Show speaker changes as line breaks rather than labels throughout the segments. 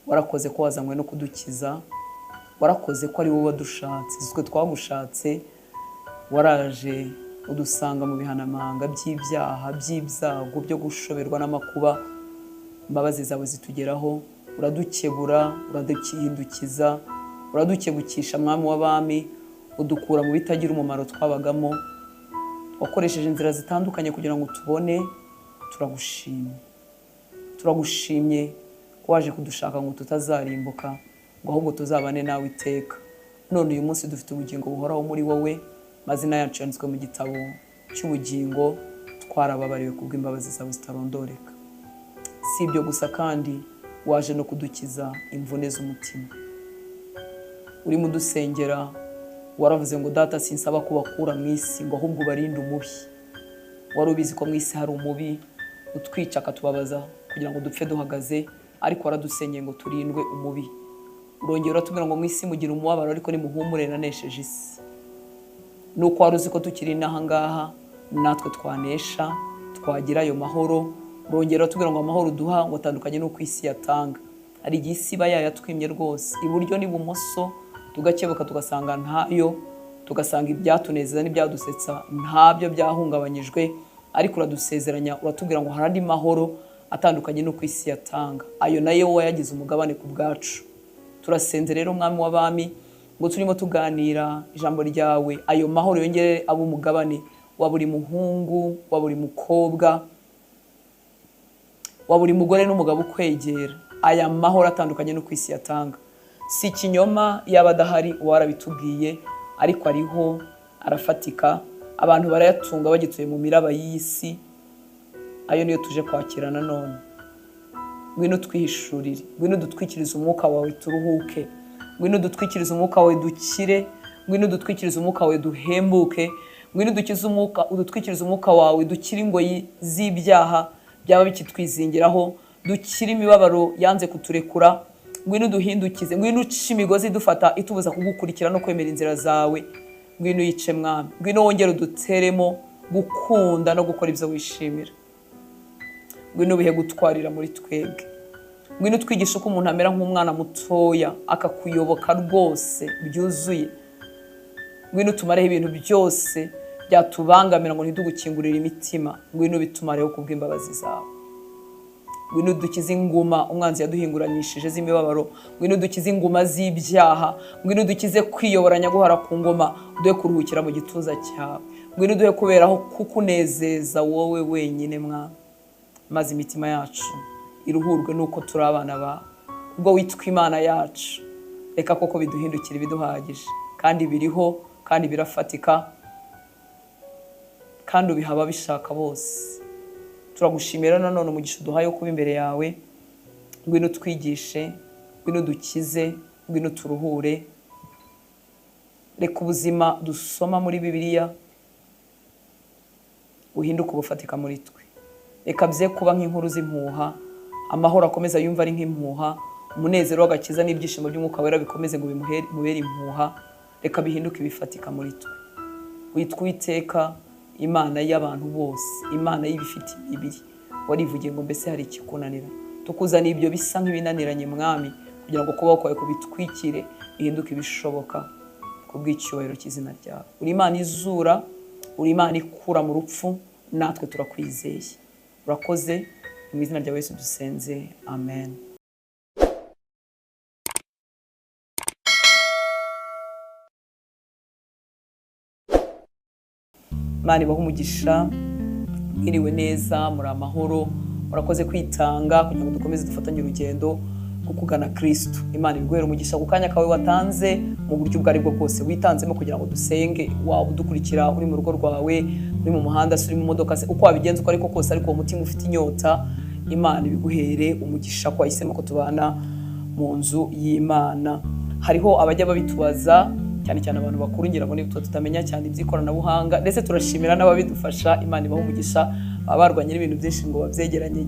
Warakoze ko wazanywe no kudukiza, warakoze ko ari wowe wadushatse, si twe twagushatse. Waraje udusanga mu bihanamanga by'ibyaha, by'ibyago, byo gushoberwa n'amakuba. Imbabazi zawe zitugeraho, uradukebura, uraduhindukiza, uradukebukisha, Mwami w'abami, udukura mu bitagira umumaro twabagamo. Wakoresheje inzira zitandukanye kugira ngo tubone. Turagushimye, turagushimye ko waje kudushaka ngo tutazarimbuka, ngo ahubwo tuzabane nawe iteka. None uyu munsi dufite ubugingo buhoraho muri wowe, amazina yacu yanditswe mu gitabo cy'ubugingo, twarababariwe kubw'imbabazi zawe zitarondoreka. Si ibyo gusa kandi, waje no kudukiza imvune z'umutima. Urimo udusengera, waravuze ngo: "Data, sinsaba kubakura mu isi, ngo ahubwo ubarinde umubi." Wari ubizi ko mu isi hari umubi utwica, akatubabaza kugira ngo dupfe duhagaze, ariko waradusengeye ngo turindwe umubi. Urongera uratubwira ngo: "Mu isi mugira umubabaro, ariko nimuhumure, nanesheje isi." Nuko wari uzi ko tukiri n'aha ngaha natwe twanesha, twagira ayo mahoro. Urongera uratubwira ngo amahoro uduha ngo atandukanye n'uko isi yatanga. Hari igihe isi iba yayatwimye rwose, iburyo n'ibumoso, tugakebuka tugasanga ntayo, tugasanga ibyatunezeza n'ibyadusetsa ntabyo, byahungabanyijwe. Ariko uradusezeranya, uratubwira ngo hari andi mahoro atandukanye n'uko isi yatanga. Ayo nayo wayagize umugabane ku bwacu. Turasenze rero, Mwami w'abami, ngo turimo tuganira ijambo ryawe, ayo mahoro yongere abe umugabane wa buri muhungu, wa buri mukobwa, wa buri mugore n'umugabo ukwegera. Aya mahoro atandukanye n'uko isi yatanga, si ikinyoma, yaba adahari warabitubwiye, ariko ariho, arafatika, abantu barayatunga bagituye mu miraba y'iyi si. Ayo niyo tuje kwakira nanone. Ngwino twihishurire, ngwino dutwikirize umwuka wawe turuhuke, ngwino dutwikirize umwuka wawe dukire, ngwino dutwikirize umwuka wawe duhembuke, ngwino dukize umwuka, udutwikirize umwuka wawe dukire ingoyi z'ibyaha byaba bikitwizingiraho, dukire imibabaro yanze kuturekura. Ngwino uduhindukize, ngwino uce imigozi idufata, itubuza kugukurikira no kwemera inzira zawe. Ngwino uyice, Mwami. Ngwino wongere uduteremo gukunda no gukora ibyo wishimira. Ngwino ubihe gutwarira muri twebwe. Ngwino utwigishe uko umuntu amera nk'umwana mutoya, akakuyoboka rwose byuzuye. Ngwino utumareho ibintu byose byatubangamira ngo ntidugukingurire imitima. Ngwino ubitumareho kubw'imbabazi zawe. Ngwino udukize inguma umwanzi yaduhinguranyishije z'imibabaro. Ngwino udukize inguma z'ibyaha. Ngwino udukize kwiyoboranya guhora ku ngoma, uduhe kuruhukira mu gituza cyawe. Ngwino uduhe kuberaho kukunezeza wowe wenyine, Mwami, maze imitima yacu iruhurwe nuko turi abana bawe, ubwo witwa Imana yacu. Reka koko biduhindukire ibiduhagije, kandi biriho, kandi birafatika, kandi ubiha ababishaka bose. Turagushimira nanone umugisha uduhaye wo kuba imbere yawe. Ngwino utwigishe, ngwino udukize, ngwino turuhure. Reka ubuzima dusoma muri Bibiliya buhinduke ubufatika muri twe. Reka bye kuba nk'inkuru z'impuha, amahoro akomeza yumva ari nk'impuha, umunezero w'agakiza n'ibyishimo by'Umwuka Wera bikomeze ngo bimubere impuha. Reka bihinduke ibifatika muri twe. Witwa Uwiteka, Imana y'abantu bose, Imana y'ibifite imibiri. Warivugiye ngo: "Mbese hari ikikunanira?" Tukuzaniye ibyo bisa nk'ibinaniranye, Mwami, kugira ngo kubaho kwawe kubitwikire, bihinduke ibishoboka ku bw'icyubahiro cy'izina ryawe. Uri Imana izura, uri Imana ikura mu rupfu, natwe turakwizeye. Urakoze, mu izina rya Yesu dusenze, amen. Imana ibahe umugisha. Mwiriwe neza, muri amahoro? Murakoze kwitanga kugira ngo dukomeze dufatanye urugendo rwo kugana Kirisitu. Imana ibiguhere umugisha ku kanya kawe watanze mu buryo ubwo ari bwo bwose witanzemo kugira ngo dusenge. Waba udukurikira uri mu rugo rwawe, uri mu muhanda se, uri mu modoka se, uko wabigenza uko ariko kose, ariko uwo mutima ufite inyota, Imana ibiguhere umugisha ko wahisemo ko tubana mu nzu y'Imana. Hariho abajya babitubaza, cyane cyane abantu bakuru, ngira ngo nitwe tutamenya cyane iby'ikoranabuhanga, ndetse turashimira n'ababidufasha, Imana ibaha umugisha. Baba barwanye n'ibintu byinshi ngo babyegeranye,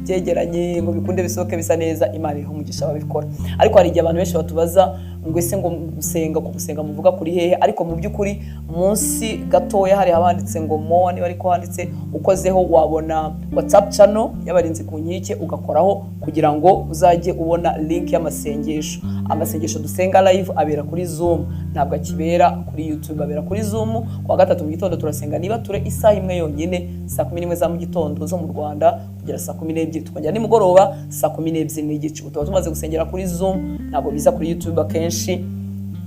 byegeranye, ngo bikunde bisohoke bisa neza. Imana iha umugisha ababikora. Ariko hari igihe abantu benshi batubaza Ngo ese ngo gusenga, ku gusenga muvuga kuri hehe? Ariko mu by'ukuri munsi gatoya hari handitse ngo "more", niba ariko handitse, ukozeho wabona WhatsApp channel y'Abarinzi ku Nkike, ugakoraho kugira ngo uzajye ubona link y'amasengesho. Amasengesho dusenga live abera kuri Zoom, ntabwo akibera kuri YouTube, abera kuri Zoom. Kuwa gatatu mu gitondo turasenga niba ture isaha imwe yonyine, saa 11 za mu gitondo zo mu Rwanda kugera saa 12, tukongera nimugoroba saa 12:30. Tuba tumaze gusengera kuri Zoom, ntabwo biza kuri YouTube akenshi.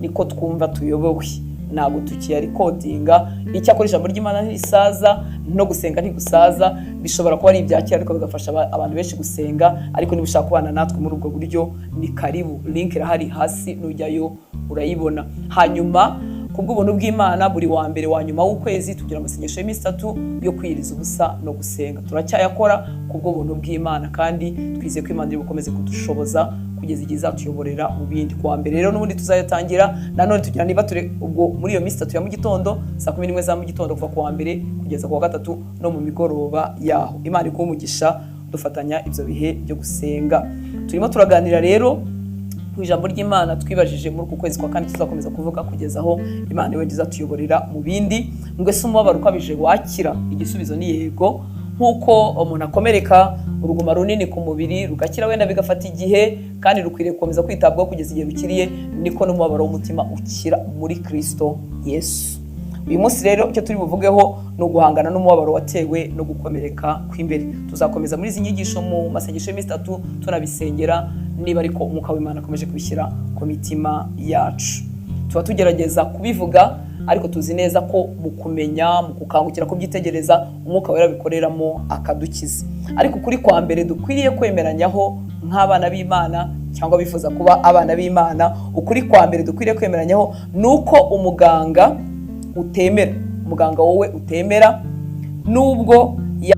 Niko twumva tuyobowe, ntabwo tukiyarecordinga. Icyakora ijambo ry'Imana ntirisaza, no gusenga ntigusaza. Bishobora kuba ari ibya kera, ariko bigafasha abantu benshi gusenga. Ariko niba ushaka kubana natwe muri ubwo buryo, ni karibu, link irahari hasi, nujyayo urayibona. Hanyuma kubw'ubuntu bw'Imana, buri wa mbere wa nyuma w'ukwezi tugira amasengesho y'iminsi 3 yo kwiyiriza ubusa no gusenga. Turacyayakora kubw'ubuntu bw'Imana, kandi twizeye ko Imana iri bukomeze kudushoboza kugeza igihe izatuyoborera mu bindi. Kuwa mbere rero n'ubundi tuzayatangira nanone, tugira niba turi ubwo muri iyo minsi 3 ya mu gitondo, saa 11 za mu gitondo, kuva ku wa mbere kugeza ku wa gatatu, no mu migoroba yaho. Imana iguhe umugisha dufatanya ibyo bihe byo gusenga. Turimo turaganira rero ku ijambo ry'Imana twibajije muri uku kwezi kwa kane, tuzakomeza kuvuga kugeza aho Imana wenda izatuyoborera mu bindi. Ngo ese umubabaro ukabije wakira? Igisubizo ni yego. Nk'uko umuntu akomereka uruguma runini ku mubiri rugakira, wenda bigafata igihe kandi rukwiriye gukomeza kwitabwaho kugeza igihe rukiriye, niko n'umubabaro w'umutima ukira muri Kristo Yesu. Uyu munsi rero icyo turi buvugeho ni uguhangana n'umubabaro watewe no gukomereka kw'imbere. Tuzakomeza muri izi nyigisho mu masengesho y'iminsi 3, tunabisengera niba ariko Umwuka w'Imana akomeje kubishyira ku mitima yacu. Tuba tugerageza kubivuga, ariko tuzi neza ko mu kumenya, mu gukangukira kubyitegereza, Umwuka Wera abikoreramo akadukiza. Ariko ukuri kwa mbere dukwiriye kwemeranyaho nk'abana b'Imana cyangwa bifuza kuba abana b'Imana, ukuri kwa mbere dukwiriye kwemeranyaho ni uko umuganga utemera, umuganga wowe utemera, nubwo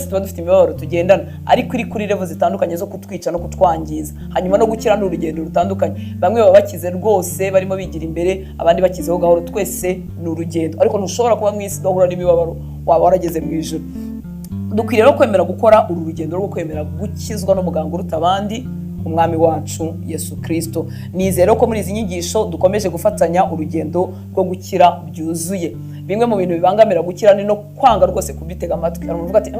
tuba dufite imibabaro tugendana, ariko iri kuri level zitandukanye zo kutwica no kutwangiza, hanyuma no gukira ni urugendo rutandukanye. Bamwe baba bakize rwose, barimo bigira imbere, abandi bakizeho gahoro. Twese ni urugendo, ariko ntushobora kuba mu isi udahura n'imibabaro, waba warageze mu ijuru. Dukwiriye rero kwemera gukora uru rugendo rwo kwemera gukizwa n'umuganga uruta abandi, Umwami wacu Yesu Kirisito. Nizere ko muri izi nyigisho dukomeje gufatanya urugendo rwo gukira byuzuye. Bimwe mu bintu bibangamira gukira ni no kwanga rwose kubitega amatwi. Hari umuntu uvuga ati: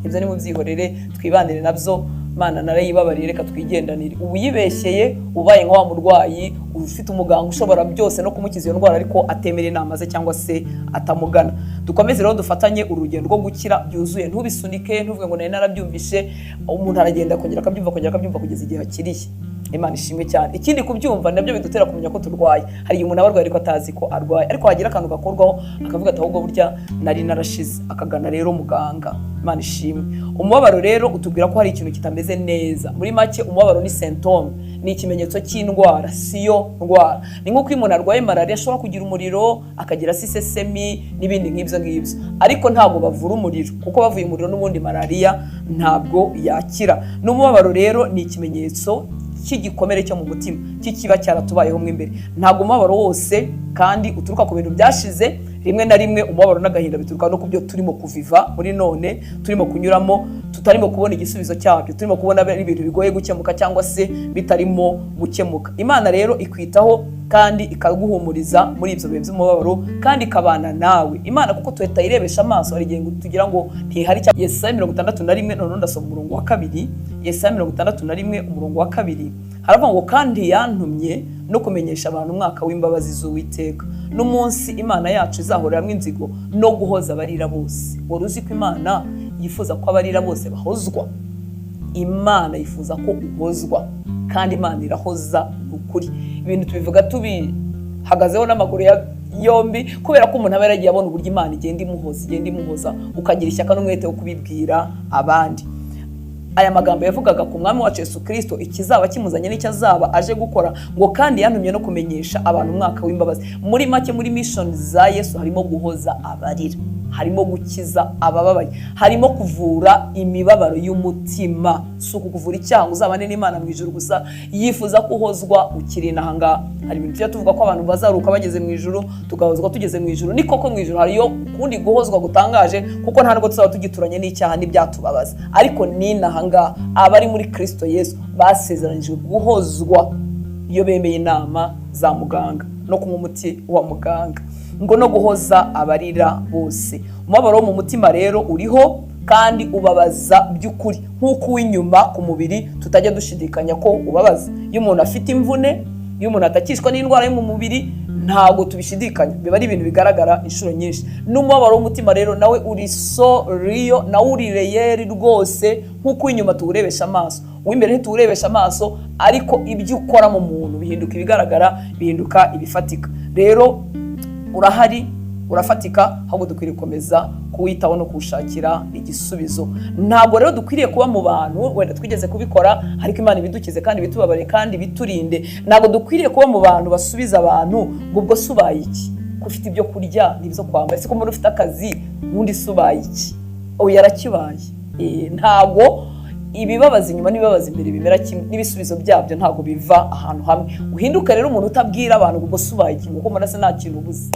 Ibyo ni mubyihorere, twibanire nabyo, Mana narayibabariye, reka twigendanire." Ubu yibeshyeye, ubaye nka wa murwayi ufite umuganga ushobora byose no kumukiza iyo ndwara, ariko atemera inama ze cyangwa se atamugana. Dukomeze rero dufatanye urugendo rwo gukira byuzuye. Ntubisunike, ntuvuge ngo nari narabyumvishe. Umuntu aragenda akongera akabyumva, akongera akabyumva kugeza igihe akiriye. Imana ishimwe cyane. Ikindi, kubyumva nabyo bidutera kumenya ko turwaye. Hari igihe umuntu aba arwaye ariko atazi ko arwaye, ariko hagira akantu gakorwaho akavuga ati: "Ahubwo burya nari narashize," akagana rero muganga. Imana ishimwe. Umubabaro rero utubwira ko hari ikintu kitameze neza. Muri make, umubabaro ni symptôme, ni ikimenyetso cy'indwara, siyo ndwara. Ni nk'uko iyo umuntu arwaye malariya ashobora kugira umuriro, akagira sisesemi n'ibindi nk'ibyo ngibyo, ariko ntabwo bavura umuriro, kuko bavuye umuriro n'ubundi malariya ntabwo yakira. N'umubabaro rero ni ikimenyetso cy'igikomere cyo mu mutima kikiba cyaratubayeho mo imbere. Ntabwo umubabaro wose kandi uturuka ku bintu byashize. Rimwe na rimwe umubabaro n'agahinda bituruka no ku byo turimo kuviva muri none, turimo kunyuramo, tutarimo kubona igisubizo cyabyo, turimo kubona ari ibintu bigoye gukemuka cyangwa se bitarimo gukemuka. Imana rero ikwitaho kandi ikaguhumuriza muri ibyo bihe by'umubabaro, kandi ikabana nawe. Imana, kuko tutayirebesha amaso, hari igihe tugira ngo ntihari. Yesaya 61, noneho ndasoma umurongo wa 2. Yesaya 61 umurongo wa 2 haravuga ngo: "Kandi yantumye no kumenyesha abantu umwaka w'imbabazi z'Uwiteka, n'umunsi Imana yacu izahoreramo inzigo, no guhoza abarira bose." Wari uzi ko Imana yifuza ko abarira bose bahozwa? Imana yifuza ko uhozwa, kandi Imana irahoza. Ni ukuri, ibintu tubivuga tubihagazeho n'amaguru yombi, kubera ko umuntu aba yaragiye abona uburyo Imana igenda imuhoza, igenda imuhoza, ukagira ishyaka n'umwete wo kubibwira abandi. Aya magambo yavugaga ku Mwami wacu Yesu Kirisito, ikizaba kimuzanye n'icyo azaba aje gukora, ngo: "Kandi yantumye no kumenyesha abantu umwaka w'imbabazi." Muri make, muri mission za Yesu harimo guhoza abarira, harimo gukiza abababaye, harimo kuvura imibabaro y'umutima. Si ukukuvura icyaha ngo uzabane n'Imana mu ijuru gusa, yifuza ko uhozwa ukiri inaha ngaha. Hari ibintu tujya tuvuga ko abantu bazaruka bageze mu ijuru, tugahozwa tugeze mu ijuru. Ni koko, mu ijuru hariyo ukundi guhozwa gutangaje, kuko nta nubwo tuzaba tugituranye n'icyaha n'ibyatubabaza. Ariko n'inaha ngaha, abari muri Kirisito Yesu basezeranyijwe guhozwa iyo bemeye inama za muganga no kunywa umuti wa muganga, ngo no guhoza abarira bose. Umubabaro wo mu mutima rero uriho kandi ubabaza by'ukuri, nk'uko uw'inyuma ku mubiri tutajya dushidikanya ko ubabaza. Iyo umuntu afite imvune, iyo umuntu atakishwa n'indwara yo mu mubiri, ntabwo tubishidikanya, biba ari ibintu bigaragara inshuro nyinshi. N'umubabaro w'umutima rero nawe uri so real, nawe uri real rwose, nk'uko uw'inyuma tuwurebesha amaso. Uw'imbere ntituwurebesha amaso, ariko ibyo ukora mu muntu bihinduka ibigaragara, bihinduka ibifatika. Rero urahari, urafatika, ahubwo dukwiriye gukomeza kuwitaho no kuwushakira igisubizo. Ntabwo rero dukwiriye kuba mu bantu, wenda twigeze kubikora, ariko Imana ibidukize kandi ibitubabare kandi ibiturinde. Ntabwo dukwiriye kuba mu bantu basubiza abantu ngo: "Ubwo se ubaye iki, ko ufite ibyo kurya n'ibyo kwambara? Ese ko umuntu ufite akazi, ubundi se ubaye iki?" Oya, yarakibaye. Ntabwo ibibabaza inyuma n'ibibabaza imbere bimera kimwe, n'ibisubizo byabyo ntabwo biva ahantu hamwe. Uhinduke rero umuntu utabwira abantu ngo: "Ubwo se ubaye iki?" Kuko mbona se nta kintu ubuze.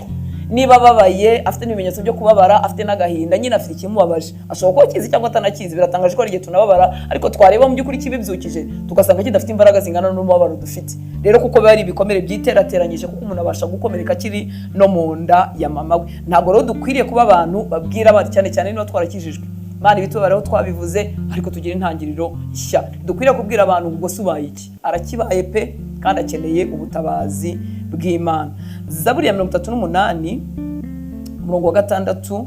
Niba ababaye, afite n'ibimenyetso byo kubabara, afite n'agahinda, nyine afite ikimubabaje, ashobora kuba akizi cyangwa atanakizi. Biratangaje ko hari igihe tunababara, ariko twareba mu by'ukuri ikibibyukije tugasanga kidafite imbaraga zingana n'umubabaro dufite. Rero kuko biba ari ibikomere byiterateranyije, kuko umuntu abasha gukomereka akiri no mu nda ya mama we. Ntabwo rero dukwiriye kuba abantu babwira abandi, cyane cyane niba twarakijijwe. Imana ibitubareho twabivuze, ariko tugira intangiriro nshya. Dukwiriye kubwira abantu ngo: "Ubwo se ubaye iki?" Arakibaye pe, kandi akeneye ubutabazi bw'Imana. Zaburi ya 38, umurongo wa 6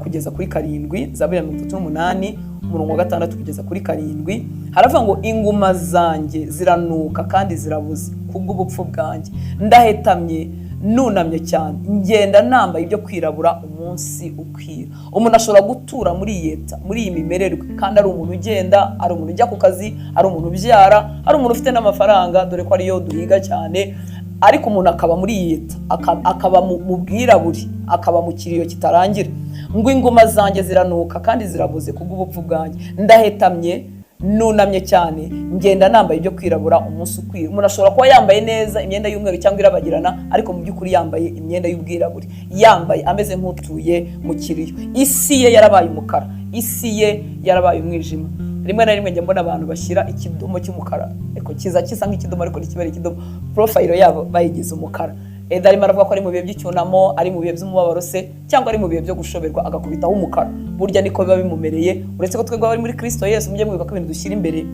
kugeza kuri 7. Zaburi ya 38, umurongo wa 6 kugeza kuri 7, haravuga ngo: "Inguma zanjye ziranuka kandi zirabuze kubw'ubupfu bwanjye. Ndahetamye, nunamye cyane, ngenda nambaye ibyo kwirabura umunsi ukwira." Umuntu ashobora gutura muri iyi état, muri iyi mimererwe, kandi ari umuntu ugenda, ari umuntu ujya ku kazi, ari umuntu ubyara, ari umuntu ufite n'amafaranga, dore ko ariyo duhiga cyane, ariko umuntu akaba muri iyi état, akaba mu bwirabure, akaba mu kiriyo kitarangira. Ngo: "Inguma zanjye ziranuka kandi zirabuze kubw'ubupfu bwanjye. Ndahetamye, nunamye cyane, ngenda nambaye ibyo kwirabura umunsi ukwira." Umuntu ashobora kuba yambaye neza imyenda y'umweru cyangwa irabagirana, ariko mu by'ukuri yambaye imyenda y'ubwirabure, yambaye ameze nk'utuye mu kiriyo. Isi ye yarabaye umukara, isi ye yarabaye umwijima. Rimwe na rimwe njya mbona abantu bashyira ikidomo cy'umukara, ariko kiza gisa nk'ikidomo ariko ntikibere ikidomo, profile yabo bayigize umukara. Eda arimo aravuga ko ari mu bihe by'icyunamo, ari mu bihe by'umubabaro se, cyangwa ari mu bihe byo gushoberwa, agakubitaho umukara. Burya niko biba bimumereye. Uretse ko twebwe abari muri Kristo Yesu, mujye mwibuka ko ibintu dushyira imbere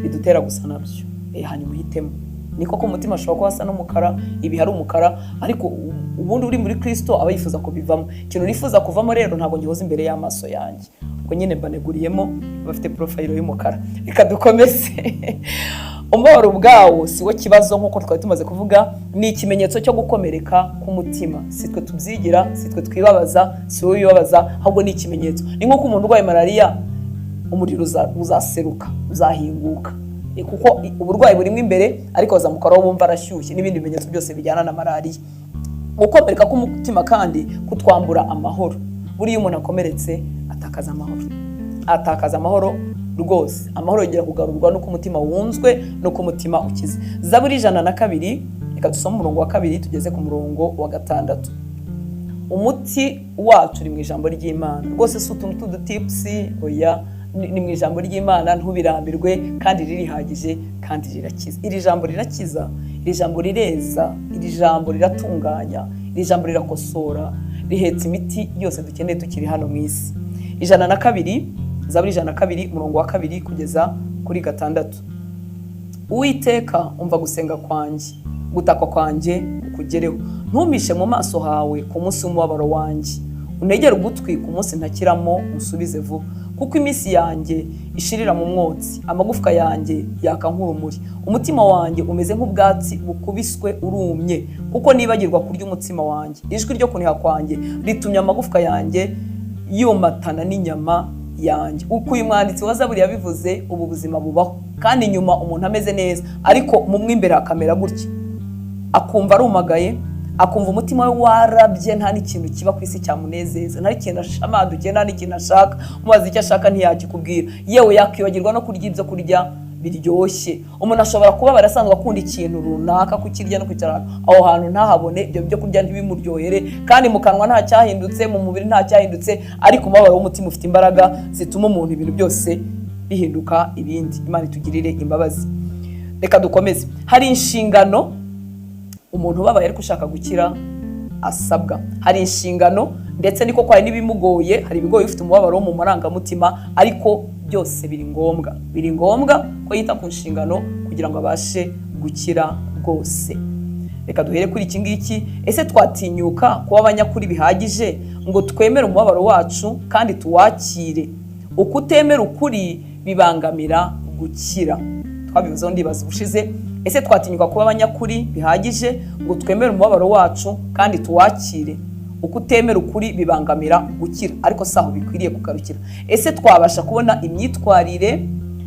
bidutera gusa nabyo. Hanyuma uhitemo. Ni koko umutima ashobora kuba asa n'umukara, ibi hari umukara, ariko ubundi uri muri Kristo aba yifuza kubivamo. Ikintu nifuza kuvamo rero ntabwo ngihoza imbere y'amaso yanjye. Ubwo nyine mbaneguriyemo bafite profile y'umukara. Reka dukomeze. Umubabaro ubwawo si wo kibazo, nk'uko twari tumaze kuvuga, ni ikimenyetso cyo gukomereka k'umutima. Si twe tubyigira, si twe twibabaza, si wowe wibabaza, ahubwo ni ikimenyetso. Ni nk'uko umuntu urwaye malariya, umuriro uzaseruka, uzahinguka, kuko uburwayi burimo imbere, ariko bazamukoraho bumva arashyushye, n'ibindi bimenyetso byose bijyana na malariya. Gukomereka k'umutima kandi kutwambura amahoro. Buriya umuntu akomeretse atakaza amahoro, atakaza amahoro rwose. Amahoro yongera kugarurwa n'uko umutima wunzwe, n'uko umutima ukize. Zaburi 102, reka dusome umurongo wa 2 tugeze ku murongo wa 6. Umuti wacu uri mu ijambo ry'Imana rwose. Si utuntu tw'udutips, oya, ni mu ijambo ry'Imana. Ntubirambirwe, kandi ririhagije kandi rirakiza. Iri jambo rirakiza, iri jambo rireza, iri jambo riratunganya, iri jambo rirakosora, rihetse imiti yose dukeneye tukiri hano mu isi. 102, Zaburi 102, umurongo wa 2 kugeza kuri 6. "Uwiteka, umva gusenga kwanjye, gutaka kwanjye kukugereho. Ntumpishe mu maso hawe ku munsi w'umubabaro wanjye. Untegere ugutwi ku munsi ntakiramo, unsubize vuba. Kuko iminsi yanjye ishirira mu mwotsi, amagufwa yanjye yaka nk'urumuri. Umutima wanjye umeze nk'ubwatsi bukubiswe, urumye, kuko nibagirwa kurya umutsima wanjye. Ijwi ryo kuniha kwanjye ritumye amagufwa yanjye yumatana n'inyama yanjye." Uko uyu mwanditsi wa Zaburi yabivuze, ubu buzima bubaho, kandi inyuma umuntu ameze neza, ariko mu mo imbere akamera gutya, akumva arumagaye, akumva umutima we warabye, nta n'ikintu kiba ku isi cyamunezeza, nta n'ikintu ashamadukiye, nta n'ikintu ashaka. Umubaza icyo ashaka ntiyakikubwira, yewe yakwibagirwa no kurya ibyo kurya biryoshye. Umuntu ashobora kuba barasanzwe akunda ikintu runaka, kukirya no kwicara aho hantu ntahabone, ibyo byo kurya ntibimuryohere, kandi mu kanwa nta cyahindutse, mu mubiri nta cyahindutse, ariko umubabaro w'umutima ufite imbaraga zituma umuntu ibintu byose bihinduka ibindi. Imana itugirire imbabazi. Reka dukomeze. Reka dukomeze. Hari inshingano umuntu ubabaye ariko ushaka gukira asabwa. Hari inshingano, ndetse niko hari n'ibimugoye. Hari ibigoye ufite umubabaro wo mu marangamutima, ariko byose biri ngombwa. Biri ngombwa ko yita ku nshingano kugira ngo abashe gukira rwose. Reka duhere kuri iki ngiki: ese twatinyuka kuba abanyakuri bihagije ngo twemere umubabaro wacu kandi tuwakire? Ukutemera ukuri bibangamira gukira. Twabivuzeho, ndibaza, ubushize. Ese twatinyuka kuba abanyakuri bihagije ngo twemere umubabaro wacu kandi tuwakire? Ukutemera ukuri bibangamira gukira, ariko si aho bikwiriye kugarukira. Ese twabasha kubona imyitwarire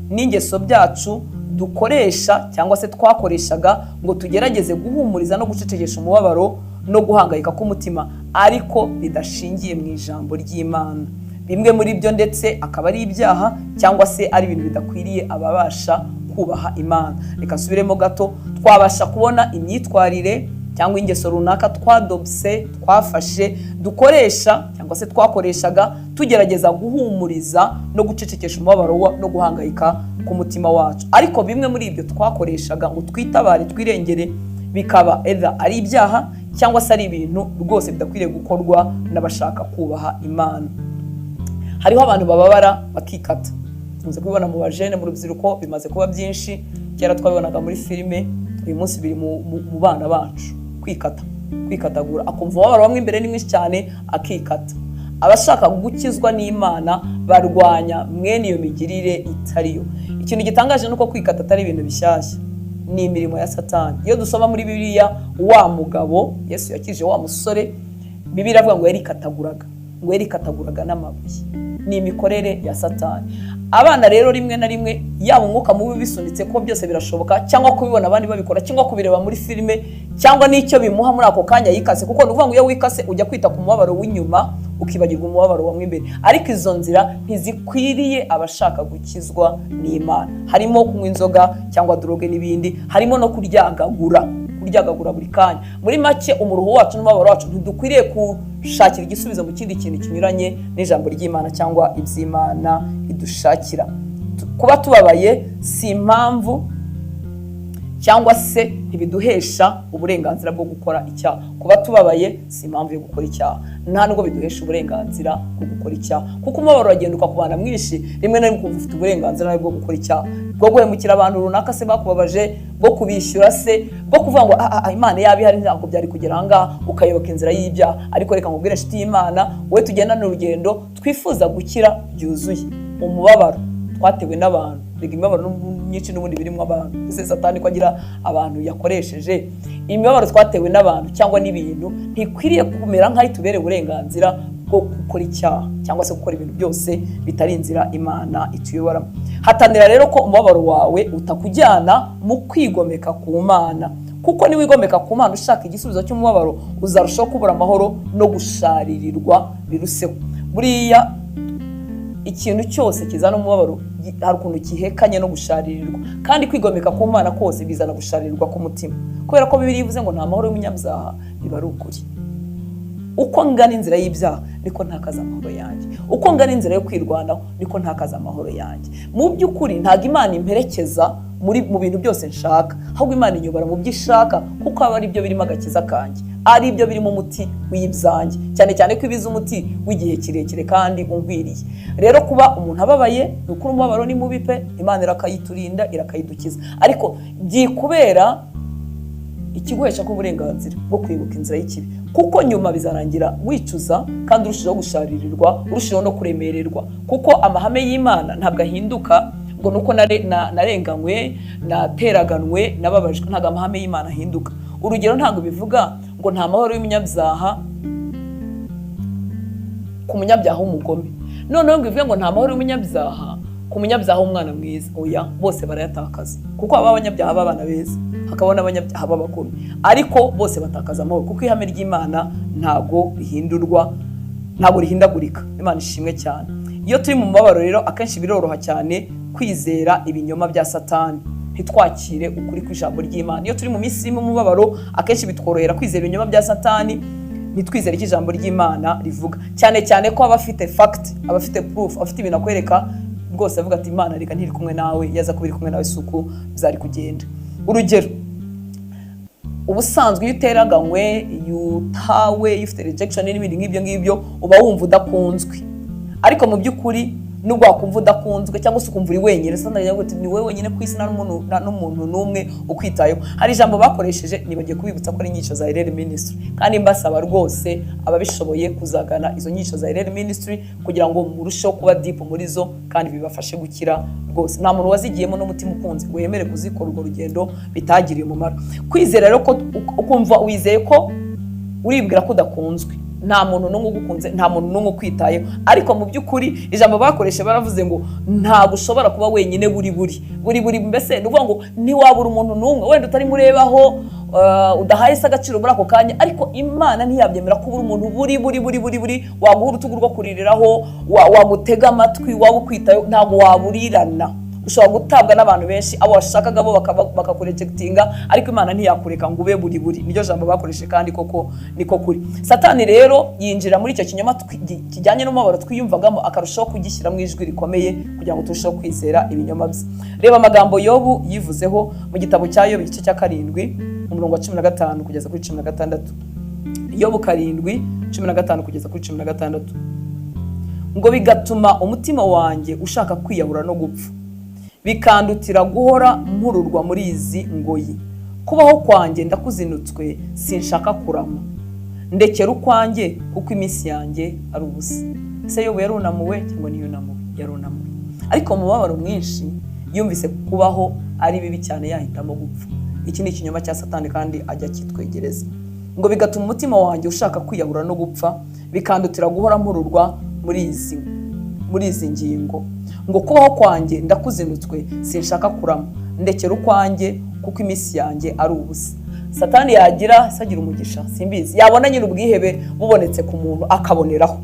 n'ingeso byacu dukoresha cyangwa se twakoreshaga ngo tugerageze guhumuriza no gucecekesha umubabaro no guhangayika k'umutima, ariko bidashingiye mu ijambo ry'Imana, bimwe muri byo ndetse akaba ari ibyaha cyangwa se ari ibintu bidakwiriye ababasha kubaha Imana? Reka nsubiremo gato. Twabasha kubona imyitwarire cyangwa ingeso runaka twadopse, twafashe, dukoresha cyangwa se twakoreshaga tugerageza guhumuriza no gucecekesha umubabaro no guhangayika k'umutima wacu, ariko bimwe muri ibyo twakoreshaga ngo twitabare, twirengere, bikaba either ari ibyaha cyangwa se ari ibintu rwose bidakwiriye gukorwa n'abashaka kubaha Imana? Hariho abantu bababara bakikata. Tumaze kubibona mu bajene, mu rubyiruko, bimaze kuba byinshi. Kera twabibonaga muri filime, uyu munsi biri mu bana bacu. Kwikata, kwikatagura, akumva umubabaro wamwe imbere ni mwinshi cyane, akikata. Abashaka gukizwa n'Imana barwanya mwene iyo migirire itariyo. Ikintu gitangaje ni uko kwikata atari ibintu bishyashya, ni imirimo ya Satani. Iyo dusoma muri Bibiliya wa mugabo Yesu yakije, wa musore, Bibiliya iravuga ngo yarikataguraga, ngo yarikataguraga n'amabuye. Ni imikorere ya Satani. Abana rero, rimwe na rimwe, yaba umwuka mubi bisunitse, ko byose birashoboka, cyangwa kubibona abandi babikora, cyangwa kubireba muri filime, cyangwa n'icyo bimuha muri ako kanya yikase, kuko ni ukuvuga ngo iyo wikase ujya kwita ku mubabaro w'inyuma, ukibagirwa umubabaro wa imbere. Ariko izo nzira ntizikwiriye abashaka gukizwa n'Imana. Harimo kunywa inzoga cyangwa drogue n'ibindi, harimo no kuryagagura, kuryagagura buri kanya. Muri make, umuruho wacu n'umubabaro wacu ntidukwiriye gushakira igisubizo mu kindi kintu kinyuranye n'ijambo ry'Imana cyangwa iby'Imana idushakira. Kuba tubabaye si impamvu cyangwa se ntibiduhesha uburenganzira bwo gukora icyaha. Kuba tubabaye si impamvu yo gukora icyaha, nta nubwo biduhesha uburenganzira bwo gukora icyaha, kuko umubabaro uragenda ukakubana mwinshi, rimwe na rimwe ukumva ufite uburenganzira nawe bwo gukora icyaha, bwo guhemukira abantu runaka se bakubabaje, bwo kubishyura se, bwo kuvuga ngo "Ah, ah, Imana yaba ihari ntabwo byari kugera ahangaha", ukayoboka inzira y'ibyaha. Ariko reka nkubwire, inshuti y'Imana, wowe tugendana urugendo twifuza gukira byuzuye, umubabaro twatewe n'abantu, reka imibabaro myinshi n'ubundi birimo abantu. Ese Satani ko agira abantu yakoresheje? Imibabaro twatewe n'abantu cyangwa n'ibintu ntikwiriye kumera nk'aho itubereye uburenganzira bwo gukora icyaha cyangwa se gukora ibintu byose bitari inzira Imana ituyoboramo. Hatanira rero ko umubabaro wawe utakujyana mu kwigomeka ku Mana, kuko niwigomeka ku Mana ushaka igisubizo cy'umubabaro, uzarushaho kubura amahoro no gusharirirwa biruseho. Buriya ikintu cyose kizana umubabaro hari ukuntu gihekanye no gusharirirwa, kandi kwigomeka ku Mana kose bizana gusharirirwa k'umutima, kubera ko Bibiliya ivuze ngo nta mahoro y'umunyabyaha, biba ari ukuri. Uko ngana inzira y'ibyaha niko ntakaza amahoro yanjye, uko ngana inzira yo kwirwanaho niko ntakaza amahoro yanjye. Mu by'ukuri ntabwo Imana imperekeza mu bintu byose nshaka, ahubwo Imana inyobora mu byo ishaka, kuko aba ari byo birimo agakiza kanjye, ari byo birimo umuti w'ibyanjye, cyane cyane ko ibiza umuti w'igihe kirekire kandi unkwiriye. Rero kuba umuntu ababaye, ni ukuri umubabaro ni mubi pe, Imana irakayiturinda, irakayidukiza, ariko byikubera ikiguhesha ko uburenganzira bwo kwibuka inzira y'ikibi, kuko nyuma bizarangira wicuza kandi urushijeho gusharirirwa, urushijeho no kuremererwa, kuko amahame y'Imana ntabwo ahinduka ngo nuko narenganywe, nateraganwe, nababajwe. Ntabwo amahame y'Imana ahinduka. Urugero, ntabwo bivuga ngo nta mahoro y'umunyabyaha ku munyabyaha w'umugome, noneho ngo bivuge ngo nta mahoro y'umunyabyaha ku munyabyaha w'umwana mwiza. Oya, bose barayatakaza, kuko haba abanyabyaha b'abana beza, hakaba n'abanyabyaha b'abagome, ariko bose batakaza amahoro, kuko ihame ry'Imana ntabwo rihindurwa, ntabwo rihindagurika. Imana ishimwe cyane. Iyo turi mu mubabaro rero, akenshi biroroha cyane kwizera ibinyoma bya Satani, ntitwakire ukuri kw'ijambo ry'Imana. Iyo turi mu minsi irimo umubabaro, akenshi bitworohera kwizera ibinyoma bya Satani, ntitwizere icyo ijambo ry'Imana rivuga, cyane cyane ko aba afite fact, aba afite proof, aba afite ibintu akwereka rwose, avuga ati: "Imana reka ntiri kumwe nawe, yaza kuba iri kumwe nawe si uku byari kugenda." Urugero, ubusanzwe iyo uteraganywe, iyo utawe, iyo ufite rejection n'ibindi nk'ibyo ngibyo, uba wumva udakunzwe. Ariko mu by'ukuri, nubwo wakumva udakunzwe cyangwa se ukumva uri wenyine, usanga uti ni wowe wenyine ku isi, nta n'umuntu n'umwe ukwitayeho. Hari ijambo bakoresheje, nibagiye kubibutsa ko ari inyigisho za Irene Ministry, kandi mbasaba rwose ababishoboye kuzagana izo nyigisho za Irene Ministry kugira ngo murusheho kuba deep muri zo kandi bibafashe gukira rwose. Nta muntu wazigiyemo n'umutima ukunze ngo yemere kuzikora urwo rugendo bitagiriye umumaro. Kwizera rero ko ukumva wizeye ko uribwira ko udakunzwe, nta muntu n'umwe ugukunze, nta muntu n'umwe ukwitayeho. Ariko mu by'ukuri ijambo bakoresha, baravuze ngo ntabwo ushobora kuba wenyine buri buri buri buri. Mbese ni ukuvuga ngo ntiwabura umuntu n'umwe wenda utarimo urebaho, udahaye se agaciro muri ako kanya, ariko Imana ntiyabyemera ko ubura umuntu buri buri buri buri buri waguha urutugu rwo kuririraho, wagutega amatwi, waba ukwitayeho. Ntabwo waburirana. Ushobora gutabwa n'abantu benshi, abo washakaga bo bakakurejectinga, ariko Imana ntiyakureka ngo ube buri buri. Niryo jambo bakoresheje kandi koko niko kuri. Satani rero yinjira muri icyo kinyoma kijyanye n'umubabaro twiyumvagamo, akarushaho kugishyira mu ijwi rikomeye kugira ngo turusheho kwizera ibinyoma bye. Reba amagambo Yobu yivuzeho mu gitabo cya Yobu, igice cya 7, umurongo wa 15 kugeza kuri 16. Yobu 7, 15 kugeza kuri 16, ngo: "Bigatuma umutima wanjye ushaka kwiyahura no gupfa, bikandutira guhora mpururwa muri izi ngoyi. Kubaho kwanjye ndakuzinutswe, sinshaka kurama. Ndekera ukwanjye, kuko iminsi yanjye ari ubusa." Ese Yobu yarunamuwe cyangwa ntiyunamuwe? Yarunamuwe, ariko mu mubabaro mwinshi yumvise kubaho ari bibi cyane, yahitamo gupfa. Iki ni ikinyoma cya Satani kandi ajya akitwegereza, ngo: "Bigatuma umutima wanjye ushaka kwiyahura no gupfa, bikandutira guhora mpururwa muri izi ngingo." Ngo: "Kubaho kwanjye ndakuzinutswe, sinshaka kurama. Ndekera ukwanjye, kuko iminsi yanjye ari ubusa." Satani yagira se agira umugisha, simbizi, yabona nyine ubwihebe bubonetse ku muntu, akaboneraho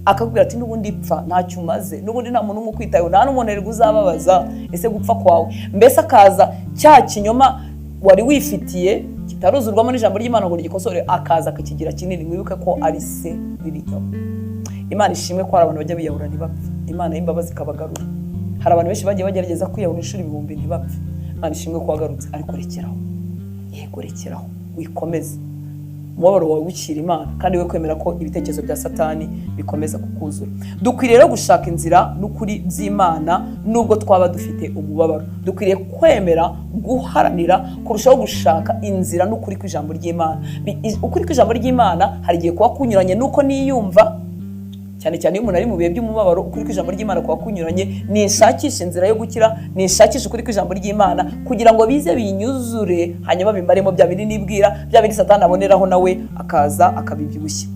akakubwira ati: "N'ubundi pfa, ntacyo umaze, n'ubundi nta muntu n'umwe ukwitayeho, nta n'umuntu erega uzababaza. Ese gupfa kwawe?" Mbese akaza cya kinyoma wari wifitiye kitaruzurwamo n'ijambo ry'Imana ngo rigikosore, akaza akakigira kinini. Mwibuke ko ari se w'ibinyoma. Imana ishimwe ko hari abantu bajya biyahura ntibapfe, Imana y'imbabazi ikabagarura. Hari abantu benshi bagiye bagerageza kwiyahura inshuro ibihumbi ntibapfe. Imana ishimwe ko wagarutse, ariko rekeraho. Yego, rekeraho, wikomeze umubabaro wawe, wukira Imana, kandi we kwemera ko ibitekerezo bya Satani bikomeza kukuzura. Dukwiriye rero gushaka inzira n'ukuri by'Imana nubwo twaba dufite umubabaro. Dukwiriye kwemera guharanira kurushaho gushaka inzira n'ukuri kw'ijambo ry'Imana. Ukuri kw'ijambo ry'Imana hari igihe kuba kunyuranye n'uko niyumva, cyane cyane iyo umuntu ari mu bihe by'umubabaro. Ukuri kw'ijambo ry'Imana kuba kunyuranye. Nishakisha inzira yo gukira, nishakisha ukuri kw'ijambo ry'Imana kugira ngo bize binyuzure, hanyuma bimaremo bya bindi nibwira, bya bindi Satani aboneraho nawe akaza akabibyibushya.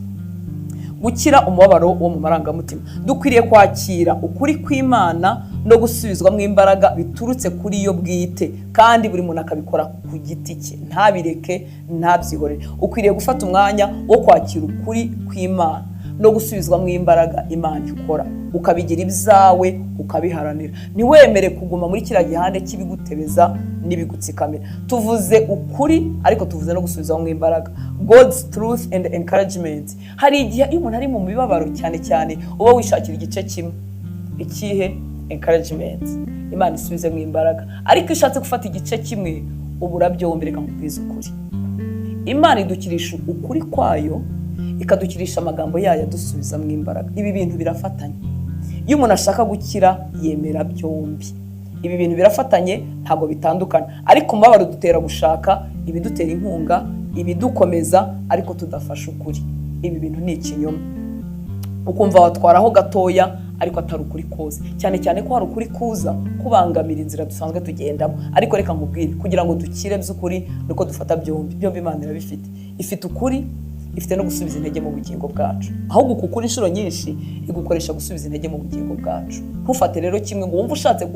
Gukira umubabaro wo mu marangamutima, dukwiriye kwakira ukuri kw'Imana no gusubizwamo imbaraga biturutse kuri yo bwite, kandi buri muntu akabikora ku giti cye, ntabireke, ntabyihorere. Ukwiriye gufata umwanya wo kwakira ukuri kw'Imana no gusubizwamo imbaraga Imana ikora, ukabigira ibyawe, ukabiharanira. Ntiwemere kuguma muri kiriya gihande cy'ibigutebeza n'ibigutsikamira. Tuvuze ukuri, ariko tuvuze no gusubizwamo imbaraga, God's truth and encouragement. Hari igihe iyo umuntu ari mu mibabaro cyane cyane, uba wishakira igice kimwe. Ikihe? Encouragement, Imana isubizemo imbaraga. Ariko iyo ushatse gufata igice kimwe, ubura byombi. Reka nkubwize ukuri: Imana idukirisha ukuri kwayo, ikadukirisha amagambo yayo adusubizamo imbaraga. Ibi bintu birafatanye. Iyo umuntu ashaka gukira, yemera byombi. Ibi bintu birafatanye, ntabwo bitandukana. Ariko umubabaro dutera gushaka ibidutera inkunga, ibidukomeza, ariko tudafashe ukuri. Ibi bintu ni ikinyoma. Ukumva watwaraho gatoya, ariko atari ukuri kose, cyane cyane ko hari ukuri kuza kubangamira inzira dusanzwe tugendamo. Ariko reka nkubwire, kugira ngo dukire by'ukuri nuko dufata byombi. Byombi Imana irabifite. Ifite ukuri, ifite no gusubiza intege mu bugingo bwacu. Ahubwo uku ukuri inshuro nyinshi igukoresha gusubiza intege mu bugingo bwacu. Ntufate rero kimwe ngo wumve ushatse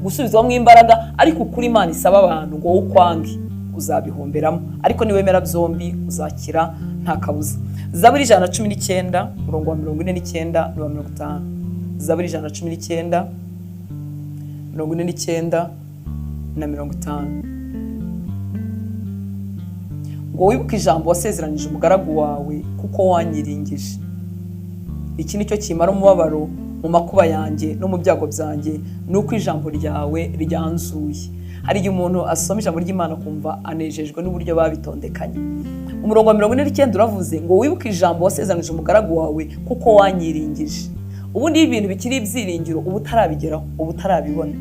gusubizwamo imbaraga, ariko ukuri Imana isaba abantu ngo wowe ukwange, uzabihomberamo. Ariko niwemera byombi, uzakira nta kabuza. Zaburi 119, umurongo wa 49 n'uwa 50. Zaburi 119, 49 na 50, ngo: "Wibuke ijambo wasezeranije umugaragu wawe, kuko wanyiringije. Iki ni cyo kimara umubabaro mu makuba yanjye no mu byago byanjye, ni uko ijambo ryawe ryanzuye." Hari igihe umuntu asoma ijambo ry'Imana akumva anejejwe n'uburyo babitondekanye. Umurongo wa 49 uravuze ngo: "Wibuke ijambo wasezeranije umugaragu wawe, kuko wanyiringije." Ubundi iyo ibintu bikiri ibyiringiro, uba utarabigeraho, uba utarabibona.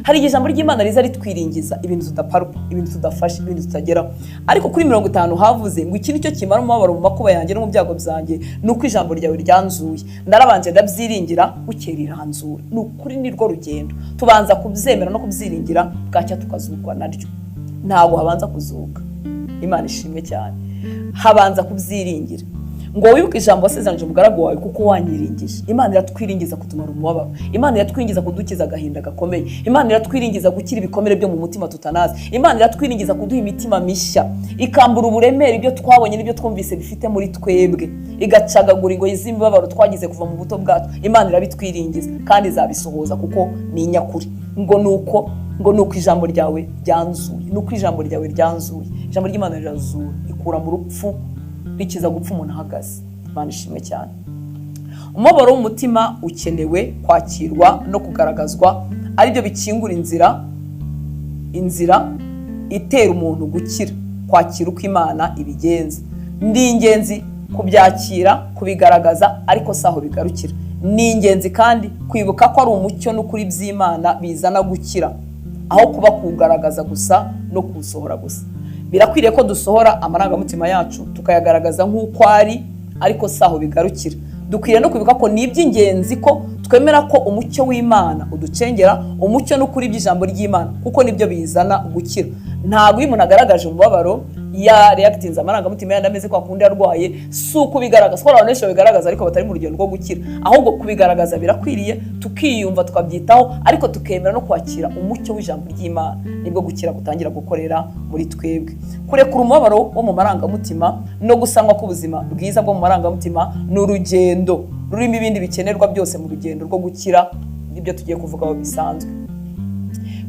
Hari igihe ijambo ry'Imana riza ritwiringiza ibintu tudaparupa, ibintu tudafashe, ibintu tutageraho. Ariko kuri 50 havuze ngo: "Iki ni cyo kimara umubabaro mu makuba yanjye no mu byago byanjye, ni uko ijambo ryawe ryanzuye. Narabanje ndabyiringira, bukeye riranzura." Ni ukuri, ni rwo rugendo. Tubanza kubyemera no kubyiringira, bwacya tukazurwa naryo. Ntabwo habanza kuzuka. Imana ishimwe cyane. Habanza kubyiringira, ngo: "Wibuke ijambo wasezeranije umugaragu wawe, kuko wanyiringije." Imana iratwiringiza kutumara umubabaro. Imana iratwiringiza kudukiza agahinda gakomeye. Imana iratwiringiza gukira ibikomere byo mu mutima tutanazi. Imana iratwiringiza kuduha imitima mishya, ikambura uburemere ibyo twabonye n'ibyo twumvise bifite muri twebwe, igacagagura ingoyi z'imibabaro twagize kuva mu buto bwacu. Imana irabitwiringiza kandi izabisohoza kuko ni inyakuri. Ngo nuko ijambo ryawe ryanzuye, nuko ijambo ryawe ryanzuye. Ijambo ry'Imana rirazura, rikura mu rupfu, rikiza gupfa umuntu ahagaze. Imana ishimwe cyane. Umubabaro w'umutima ukenewe kwakirwa no kugaragazwa, aribyo bikingura inzira itera umuntu gukira. Kwakira uko Imana ibigenza ni ingenzi, kubyakira, kubigaragaza, ariko si aho bigarukira. Ni ingenzi kandi kwibuka ko ari umucyo n'ukuri by'Imana bizana gukira, aho kuba kugaragaza gusa no kuwusohora gusa. Birakwiriye ko dusohora amarangamutima yacu, tukayagaragaza nk'uko ari, ariko si aho bigarukira. Dukwiriye no kwibuka ko ni iby'ingenzi ko twemera ko umucyo w'Imana uducengera, umucyo n'ukuri by'ijambo ry'Imana, kuko nibyo bizana gukira. Ntabwo iyo umuntu agaragaje umubabaro, ya reactinze, amarangamutima yandi ameze kwa kundi arwaye, si ukubigaragaza, kuko abantu benshi babigaragaza ariko batari mu rugendo rwo gukira. Ahubwo kubigaragaza birakwiriye, tukiyumva, tukabyitaho, ariko tukemera no kwakira umucyo w'ijambo ry'Imana, nibwo gukira gutangira gukorera muri twebwe. Kurekura umubabaro wo mu marangamutima no gusanwa k'ubuzima bwiza bwo mu marangamutima ni urugendo rurimo ibindi bikenerwa byose mu rugendo rwo gukira, nibyo tugiye kuvugaho bisanzwe.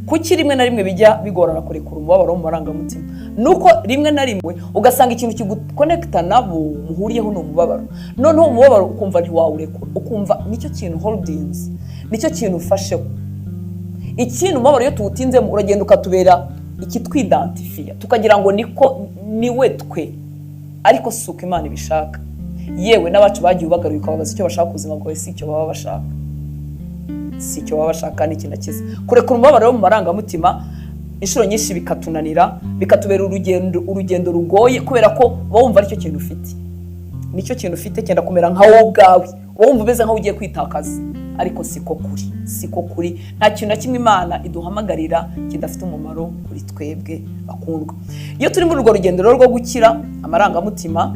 Kuki rimwe na rimwe bijya bigorana kurekura umubabaro wo mu marangamutima? Ni uko rimwe na rimwe ugasanga ikintu kiguconnecta nabo muhuriyeho ni umubabaro. Noneho umubabaro ukumva ntiwawurekura, ukumva nicyo kintu holdinze, nicyo kintu ufasheho. Ikindi, umubabaro iyo tuwutinzemo uragenda ukatubera ikitwidantifiya, tukagira ngo niko niwe twe, ariko si uko Imana ibishaka. Yewe n'abacu bagiye ubagaruye, ukababaza icyo bashaka ku buzima bwawe, si icyo baba bashaka, si icyo baba bashaka. Ni ikintu kiza kurekura umubabaro wo mu marangamutima. Inshuro nyinshi bikatunanira, bikatubera urugendo rugoye, kubera ko uba wumva aricyo kintu ufite, nicyo kintu ufite cyenda kumera nka wowe ubwawe, uba wumva umeze nk'aho ugiye kwitakaza. Ariko siko kuri, siko kuri. Nta kintu na kimwe Imana iduhamagarira kidafite umumaro kuri twebwe. Bakundwa, iyo turi muri urwo rugendo rero rwo gukira amarangamutima,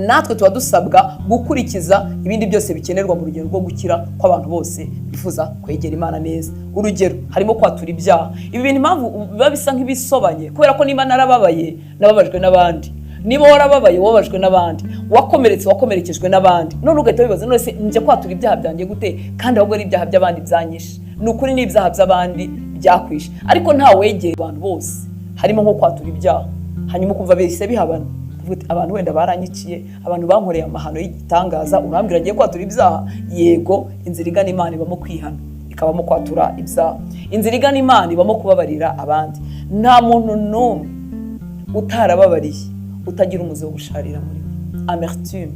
natwe tuba dusabwa gukurikiza ibindi byose bikenerwa mu rugendo rwo gukira kw'abantu bose bifuza kwegera Imana neza. Urugero, harimo kwatura ibyaha. Ibi bintu impamvu biba bisa nk'ibisobanye, kubera ko niba narababaye, nababajwe n'abandi. Niba warababaye, wababajwe n'abandi. Wakomeretse, wakomerekejwe n'abandi. None ugahita wibaza: "None se njya kwatura ibyaha byanjye gute, kandi ahubwo ari ibyaha by'abandi byanyishe?" Ni ukuri, ni ibyaha by'abandi byakwishe, ariko nta wegera abantu bose. Harimo nko kwatura ibyaha, hanyuma ukumva bihise bihabana. Uvuga uti: "Abantu wenda baranyiciye, abantu bankoreye amahano y'igitangaza, urambwira agiye kwatura ibyaha?" Yego, inzira igana Imana ibamo kwihana, ikabamo kwatura ibyaha. Inzira igana Imana ibamo kubabarira abandi. Nta muntu n'umwe utarababariye utagira umuzi wo gusharira muri we, amertume.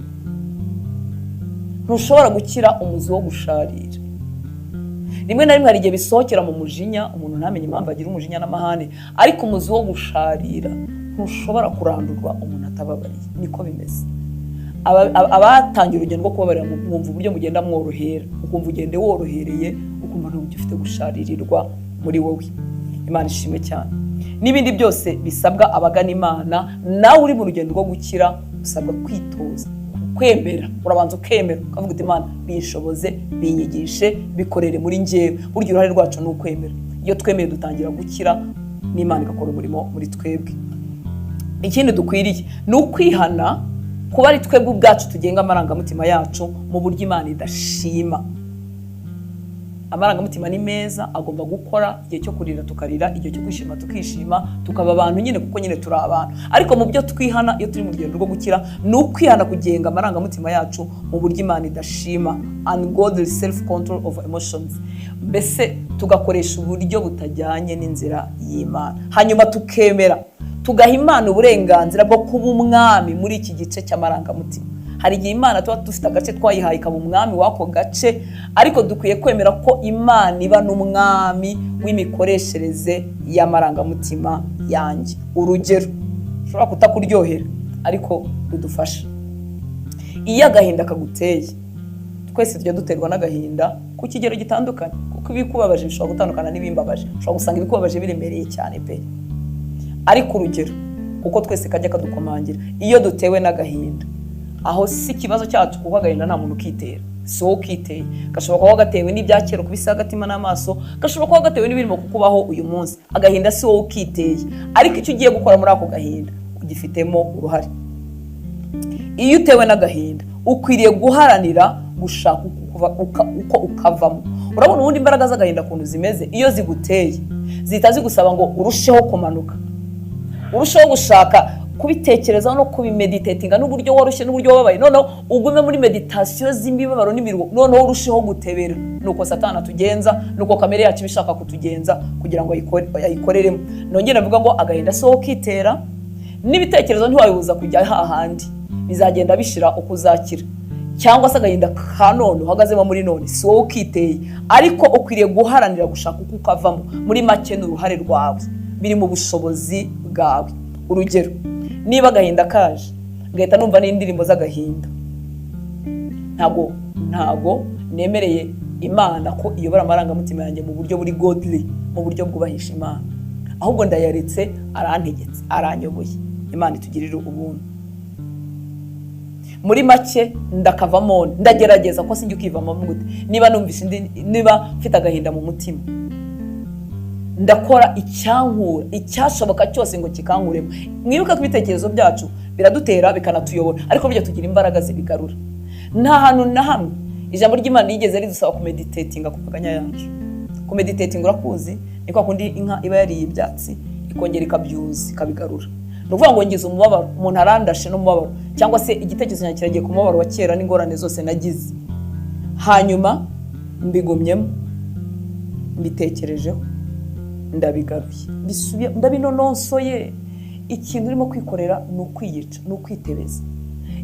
Ntushobora gukira umuzi wo gusharira. Rimwe na rimwe hari igihe bisohokera mu mujinya, umuntu ntamenye impamvu agira umujinya n'amahane, ariko umuzi wo gusharira ntushobora kurandurwa umuntu atababariye. Niko bimeze. Abatangiye urugendo rwo kubabarira, mwumva uburyo mugenda mworohera, ukumva ugende worohereye, ukumva ntabwo ufite gusharirirwa muri wowe. Imana ishimwe cyane. N'ibindi byose bisabwa abagana Imana, nawe uri mu rugendo rwo gukira usabwa kwitoza kwemera. Urabanza ukemera, ukavuga uti: "Imana binshoboze, binyigishe, bikorere muri njyewe." Burya uruhare rwacu ni ukwemera. Iyo twemeye dutangira gukira, n'Imana igakora umurimo muri twebwe. Ikindi dukwiriye ni ukwihana kuba ari twebwe ubwacu tugenga amarangamutima yacu mu buryo Imana idashima. Amarangamutima ni meza, agomba gukora. Igihe cyo kurira tukarira, igihe cyo kwishima tukishima, tukaba abantu nyine, kuko nyine turi abantu. Ariko mu byo twihana iyo turi mu rugendo rwo gukira, ni ukwihana kugenga amarangamutima yacu mu buryo Imana idashima, ungodly self control of emotions. Mbese tugakoresha uburyo butajyanye n'inzira y'Imana, hanyuma tukemera, tugaha Imana uburenganzira bwo kuba umwami muri iki gice cy'amarangamutima. Hari igihe Imana tuba dufite agace twayihaye ikaba umwami w'ako gace, ariko dukwiye kwemera ko Imana iba n'umwami w'imikoreshereze y'amarangamutima yanjye. Urugero ushobora kutakuryohera ariko rudufasha: iyo agahinda kaguteye, twese tujya duterwa n'agahinda ku kigero gitandukanye, kuko ibikubabaje bishobora gutandukana n'ibimbabaje. Ushobora gusanga ibikubabaje biremereye cyane pe. Ariko urugero, kuko twese kajya kadukomangira, iyo dutewe n'agahinda, aho si ikibazo cyacu, kuko agahinda nta muntu ukitera, si wowe ukiteye. Gashobora kuba gatewe n'ibya kera ukubise agatima n'amaso, gashobora kuba gatewe n'ibirimo kukubaho uyu munsi. Agahinda si wowe ukiteye, ariko icyo ugiye gukora muri ako gahinda ugifitemo uruhare. Iyo utewe n'agahinda, ukwiriye guharanira gushaka uko ukavamo. Urabona ubundi imbaraga z'agahinda ukuntu zimeze: iyo ziguteye, zihita zigusaba ngo urusheho kumanuka, urusheho gushaka kubitekerezaho no kubimeditatinga, n'uburyo woroshye n'uburyo wababaye. Noneho ugume muri méditation z'imibabaro n'imiruho, noneho urusheho gutebera. Nuko Satani atugenza, nuko kamere yacu iba ishaka kutugenza kugira ngo ayikoreremo. Nongere mvuga ngo agahinda si wowe ukitera, n'ibitekerezo ntiwabibuza kujya hahandi, bizagenda bishira uko uzakira. Cyangwa se agahinda ka none uhagazemo muri none si wowe ukiteye, ariko ukwiriye guharanira gushaka uko ukavamo. Muri make, ni uruhare rwawe, biri mu bushobozi bwawe. Urugero, niba agahinda kaje ngahita numva n'indirimbo z'agahinda, ntabwo nemereye Imana ko iyobora amarangamutima yanjye mu buryo buri godly, mu buryo bwubahisha Imana, ahubwo ndayaretse, arantegetse, aranyoboye. Imana itugirire ubuntu. Muri make, ndakavamo, ndagerageza ko sinjya ukivamo gute. Niba numvise niba mfite agahinda mu mutima, ndakora icyankura, icyashoboka cyose ngo kikankuremo. Mwibuke ko ibitekerezo byacu biradutera, bikanatuyobora, ariko burya tugira imbaraga zibigarura. Nta hantu na hamwe ijambo ry'Imana rigeze ridusaba kumeditatinga ku maganya yacu. Kumeditatinga urakuzi? Ni kwa kundi inka iba yariye ibyatsi, ikongera ikabyuza, ikabigarura. Ni ukuvuga ngo ngize umubabaro, umuntu arandashe n'umubabaro, cyangwa se igitekerezo cyanjye kiragiye ku mubabaro wa kera n'ingorane zose nagize, hanyuma mbigumyemo, mbitekerejeho, ndabigaruye, mbisubiye, ndabinononsoye. Ikintu urimo kwikorera ni ukwiyica, ni ukwitebeza.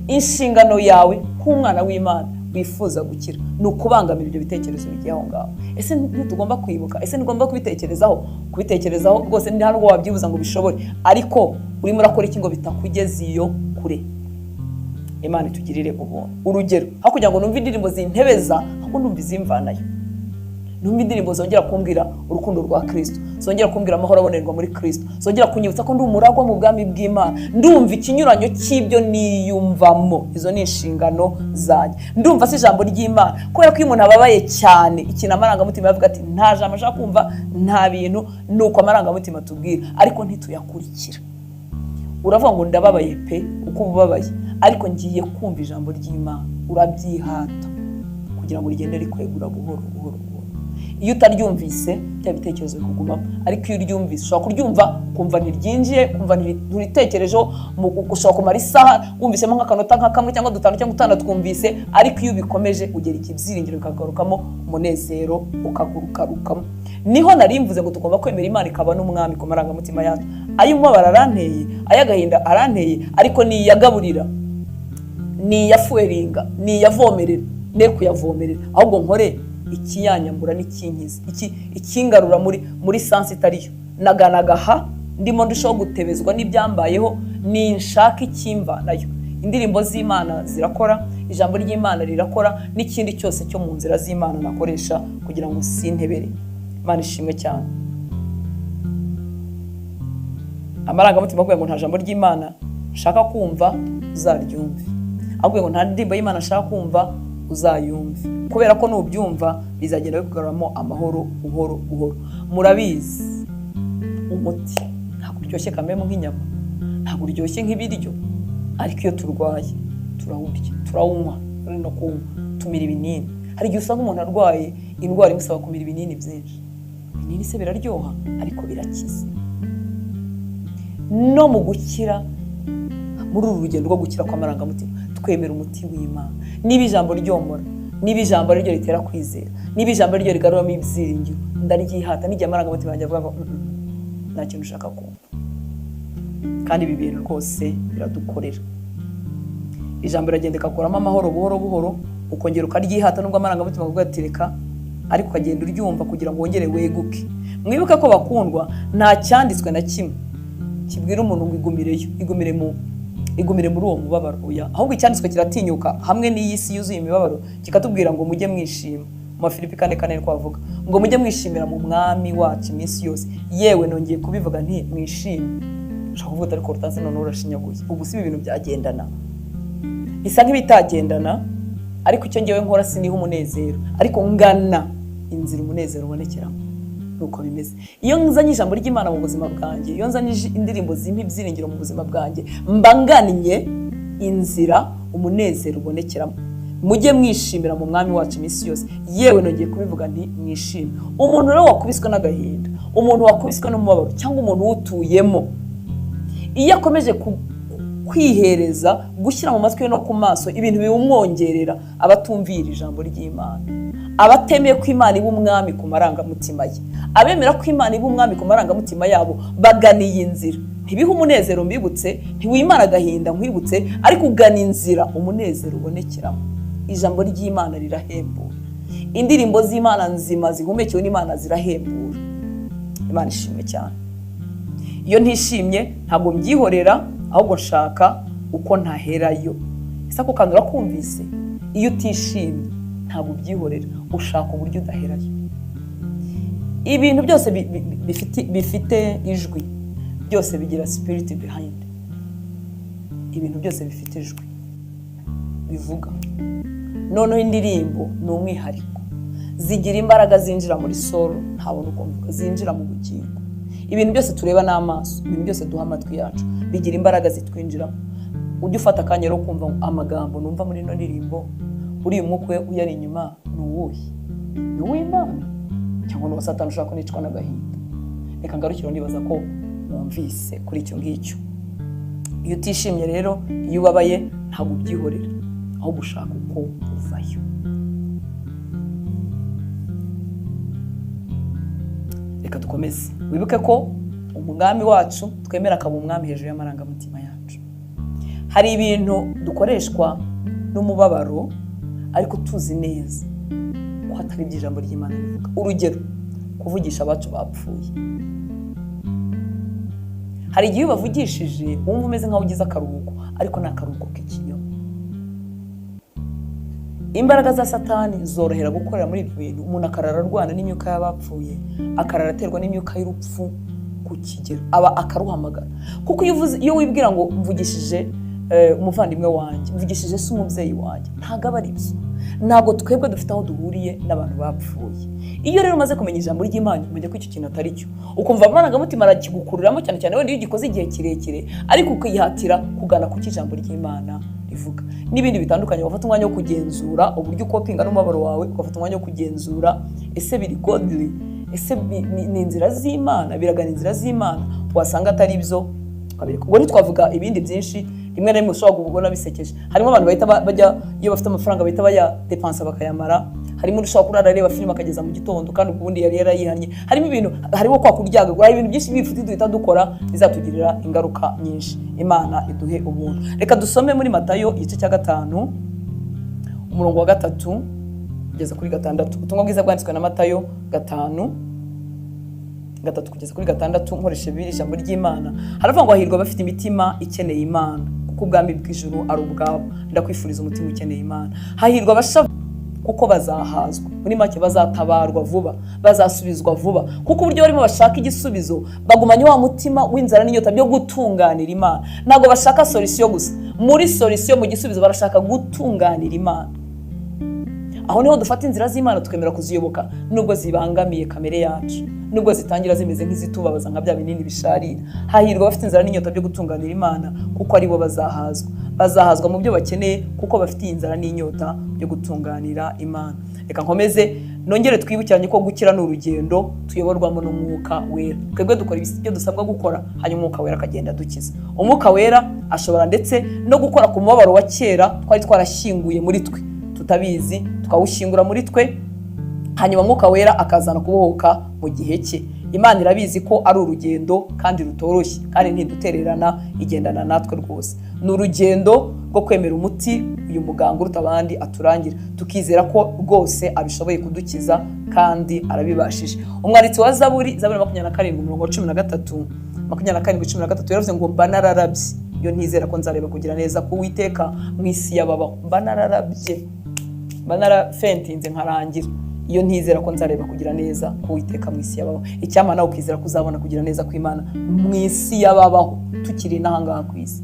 Inshingano yawe nk'umwana w'Imana wifuza gukira ni ukubangamira ibyo bitekerezo bigiye aho ngaho. Ese ntitugomba kwibuka? Ese ntigomba kubitekerezaho? Kubitekerezaho rwose nta nubwo wabyibuza ngo ubishobore, ariko urimo urakora iki ngo bitakugeza iyo kure? Imana itugirire ubuntu. Urugero, aho kugira ngo numve indirimbo zintebeza, ahubwo numva izimvanayo, numva indirimbo zongera kumbwira urukundo rwa Kirisito, zongera kumbwira amahoro abonerwa muri Kirisito, zongera kunyibutsa ko ndi umuragwa mu bwami bw'Imana. Ndumva ikinyuranyo cy'ibyo niyumvamo. Izo ni inshingano zanjye. Ndumva si ijambo ry'Imana, kubera ko iyo umuntu ababaye cyane, ikintu amarangamutima yavuga ati nta jambo ashaka kumva, nta bintu. Ni uko amarangamutima atubwira, ariko ntituyakurikira. Uravuga ngo ndababaye pe, uko uba ubabaye, ariko ngiye kumva ijambo ry'Imana. Urabyihata kugira ngo rigende rikwegura buhoro buhoro buhoro. Iyo utaryumvise, bya bitekerezo bikugumamo, ariko iyo uryumvise, ushobora kuryumva ukumva ntiryinjiye, ukumva nturitekerejeho. Ushobora kumara isaha wumvisemo nk'akanota nka kamwe cyangwa dutanu cyangwa utandatu twumvise, ariko iyo ubikomeje ugera igihe ibyiringiro bikagarukamo, umunezero ukagurukarukamo. Niho nari mvuze ngo tugomba kwemera Imana ikaba n'umwami ku marangamutima yacu. Ay'umubabaro aranteye, ay'agahinda aranteye, ariko niyagaburira, niyafuweringa, niyavomerera, ne kuyavomerera, ahubwo nkore ikiyanyambura n'ikinkiza, ikingarura muri sens itariyo naganagaha ndimo ndushaho gutebezwa n'ibyambayeho. Ninshaka ikimvanayo. Indirimbo z'Imana zirakora, ijambo ry'Imana rirakora, n'ikindi cyose cyo mu nzira z'Imana nakoresha kugira ngo sintebere. Imana ishimwe cyane. Amarangamutima akubwira ngo nta jambo ry'Imana nshaka kumva, uzaryumve. Akubwira ngo nta ndirimbo y'Imana nshaka kumva, uzayumve, kubera ko nubyumva bizagenda bikugaruramo amahoro buhoro buhoro. Murabizi, umuti ntabwo uryoshye kamemo nk'inyama, ntabwo uryoshye nk'ibiryo, ariko iyo turwaye turawurya, turawunywa, no kuwunywa tumira ibinini. Hari igihe usanga umuntu arwaye indwara imusaba kumira ibinini byinshi. Ibinini se biraryoha, ariko birakiza. No mu gukira, muri uru rugendo rwo gukira kw'amarangamutima, twemera umuti w'Imana. Niba ijambo ryomora, niba ijambo ariryo ritera kwizera, niba ijambo ariryo rigaruramo ibyiringiro, ndaryihata n'igihe amarangamutima yanjye avuga ngo nta kintu ushaka kumva." Kandi ibi bintu rwose biradukorera. Ijambo riragenda rikakuramo amahoro buhoro buhoro, ukongera ukaryihata nubwo amarangamutima avuga ati reka, ariko ukagenda uryumva kugira ngo wongere weguke. Mwibuke ko, bakundwa, nta cyanditswe na kimwe kibwira umuntu ngo igumireyo, igumire muri uwo mubabaro. Oya, ahubwo icyanditswe kiratinyuka hamwe n'iyi si yuzuye imibabaro, kikatubwira ngo mujye mwishima. Mu Bafilipi 4:4 ko bavuga ngo mujye mwishimira mu Mwami wacu iminsi yose. Yewe, nongeye kubivuga nti mwishime. Ushobora kuvuga uti: "Ariko Hortense, noneho urashinyaguye, ubu si ibi bintu byagendana?" Bisa nk'ibitagendana, ariko icyo ngewe nkora, siniha umunezero, ariko ngana inzira umunezero ubonekeramo. Nuko bimeze. Iyo nzanye ijambo ry'Imana mu buzima bwanjye, iyo nzanye indirimbo zimpa ibyiringiro mu buzima bwanjye, mba ngannye inzira umunezero ubonekeramo. Mujye mwishimira mu Mwami wacu iminsi yose. Yewe, nongeye kubivuga nti mwishime. Umuntu rero wakubiswe n'agahinda, umuntu wakubiswe n'umubabaro, cyangwa umuntu uwutuyemo, iyo akomeje kwihereza gushyira mu matwi ye no ku maso ibintu biwumwongerera, aba atumvira ijambo ry'Imana, aba atemeye ko Imana iba umwami ku marangamutima ye. Abemera ko Imana iba umwami ku marangamutima yabo bagana iyi nzira. Ntibihe umunezero, mbibutse, ntiwimara agahinda, nkwibutse, ariko ugana inzira umunezero ubonekeramo. Ijambo ry'Imana rirahembura, indirimbo z'Imana nzima zihumekewe n'Imana zirahembura. Imana ishimwe cyane. Iyo ntishimye, ntabwo mbyihorera, ahubwo nshaka uko ntaherayo. Ese ako kantu urakumvise? Iyo utishimye, ntabwo ubyihorera, ushaka uburyo udaherayo. Ibintu byose bifite ijwi byose bigira spirit behind. Ibintu byose bifite ijwi bivuga. Noneho indirimbo ni umwihariko, zigira imbaraga zinjira muri soul, ntabona uko mvuga, zinjira mu bugingo. Ibintu byose tureba n'amaso, ibintu byose duha amatwi yacu, bigira imbaraga zitwinjiramo. Ujye ufata akanya rero kumva amagambo numva muri ino ndirimbo. Uriya umwuka we uyari inyuma ni uwuhe? Ni uw'Imana cyangwa ni uwa Satani ushaka kunicwa n'agahinda? Reka ngarukire, nibaza ko wumvise kuri icyo ngicyo. Iyo utishimye rero, iyo ubabaye, ntabwo ubyihorera, ahubwo ushaka uko uvayo. Reka dukomeze. Wibuke ko umwami wacu twemera akaba umwami hejuru y'amarangamutima yacu. Hari ibintu dukoreshwa n'umubabaro ariko tuzi neza ko atari ibyo ijambo ry'Imana rivuga. Urugero, kuvugisha abacu bapfuye. Hari igihe iyo ubavugishije wumva umeze nk'aho ugize akaruhuko, ariko ni akaruhuko k'ikinyoma. Imbaraga za Satani zorohera gukorera muri ibyo bintu. Umuntu akarara arwana n'imyuka y'abapfuye, akarara aterwa n'imyuka y'urupfu ku kigero aba akaruhamagara. Kuko iyo uvuze, iyo wibwira ngo mvugishije umuvandimwe wanjye, mvugishije se umubyeyi wanjye, ntabwo aba ari byo. Ntabwo twebwe dufite aho duhuriye n'abantu bapfuye. Iyo rero umaze kumenya ijambo ry'Imana, umenya ko icyo kintu atari cyo, ukumva amarangamutima arakigukuriramo, cyane cyane wenda iyo ugikoze igihe kirekire, ariko ukihatira kugana ku cyo ijambo ry'Imana rivuga n'ibindi bitandukanye. Wafata umwanya wo kugenzura uburyo ucopinga n'umubabaro wawe, ugafata umwanya wo kugenzura: ese biri godly? Ese ni inzira z'Imana? Biragana inzira z'Imana? Wasanga atari byo, ukabireka. Ubwo ntitwavuga ibindi byinshi. Rimwe na rimwe ushobora kubona bisekeje. Harimo abantu bahita bajya, iyo bafite amafaranga bahita bayadepansa bakayamara. Harimo ushobora kurara areba filime akageza mu gitondo kandi ubundi yari yarayihannye. Harimo ibintu, harimo kwa kuryagagura, hari ibintu byinshi by'ibifuti duhita dukora bizatugirira ingaruka nyinshi. Imana iduhe ubuntu. Reka dusome muri Matayo igice cya 5, umurongo wa 3 kugeza kuri 6. Ubutumwa bwiza bwanditswe na Matayo 5:3 kugeza kuri 6. Nkoresheje Bibiliya, ijambo ry'Imana haravuga ngo: "Hahirwa abafite imitima ikeneye Imana, kuko ubwami bw'ijuru ari ubwabo." Ndakwifuriza umutima ukeneye Imana. "Hahirwa abashavu, kuko bazahazwa." Muri make, bazatabarwa vuba, bazasubizwa vuba, kuko uburyo barimo bashaka igisubizo bagumanye wa mutima w'inzara n'inyota byo gutunganira Imana. Ntabwo bashaka solution gusa. Muri solution, mu gisubizo, barashaka gutunganira Imana. Aho niho dufata inzira z'Imana tukemera kuziyoboka nubwo zibangamiye kamere yacu, nubwo zitangira zimeze nk'izitubabaza nka bya binini bisharira. "Hahirwa abafite inzara n'inyota byo gutunganira Imana, kuko aribo bazahazwa." Bazahazwa mu byo bakeneye kuko bafite iyi nzara n'inyota byo gutunganira Imana. Reka nkomeze nongere twibukiranye ko gukira ni urugendo tuyoborwamo n'Umwuka Wera. Twebwe dukora ibyo dusabwa gukora, hanyuma Umwuka Wera akagenda adukiza. Umwuka Wera ashobora ndetse no gukora ku mubabaro wa kera twari twarashyinguye muri twe tutabizi, tukawushyingura muri twe, hanyuma Umwuka Wera akazana kubohoka mu gihe cye. Imana irabizi ko ari urugendo kandi rutoroshye, kandi ntidutererana, igendana natwe rwose. Ni urugendo rwo kwemera umuti uyu muganga uruta abandi aturangira, tukizera ko rwose abishoboye kudukiza kandi arabibashije. Umwanditsi wa Zaburi, Zaburi 27 umurongo wa 13, 27:13, yaravuze ngo: "Mba nararabye iyo ntizera ko nzareba kugira neza k'Uwiteka mu isi y'ababaho." Mba nararabye, mba narafentinze nkarangira iyo ntizera ko nzareba kugira neza k'Uwiteka mu isi y'ababaho. Icyampa nawe ukizera ko uzabona kugira neza kw'Imana mu isi y'ababaho. Tukiri n'ahangaha ku isi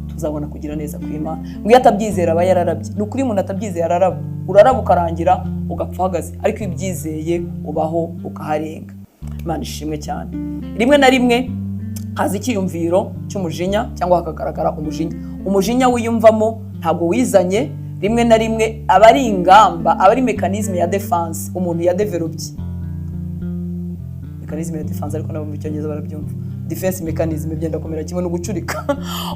tuzabona kugira neza kw'Imana. Ngo iyo atabyizera aba yararabye. Ni ukuri, umuntu atabyizeye araraba. Uraraba ukarangira, ugapfa uhagaze, ariko iyo ubyizeye ubaho ukaharenga. Imana ishimwe cyane. Rimwe na rimwe haza icyiyumviro cy'umujinya cyangwa hakagaragara umujinya. Umujinya wiyumvamo ntabwo wizanye. Rimwe na rimwe aba ari ingamba, aba ari mécanisme ya défense umuntu yadevelopye, mécanisme ya défense, ariko nabo mu Cyongereza barabyumva, defense mechanism, byenda kumera kimwe no gucurika.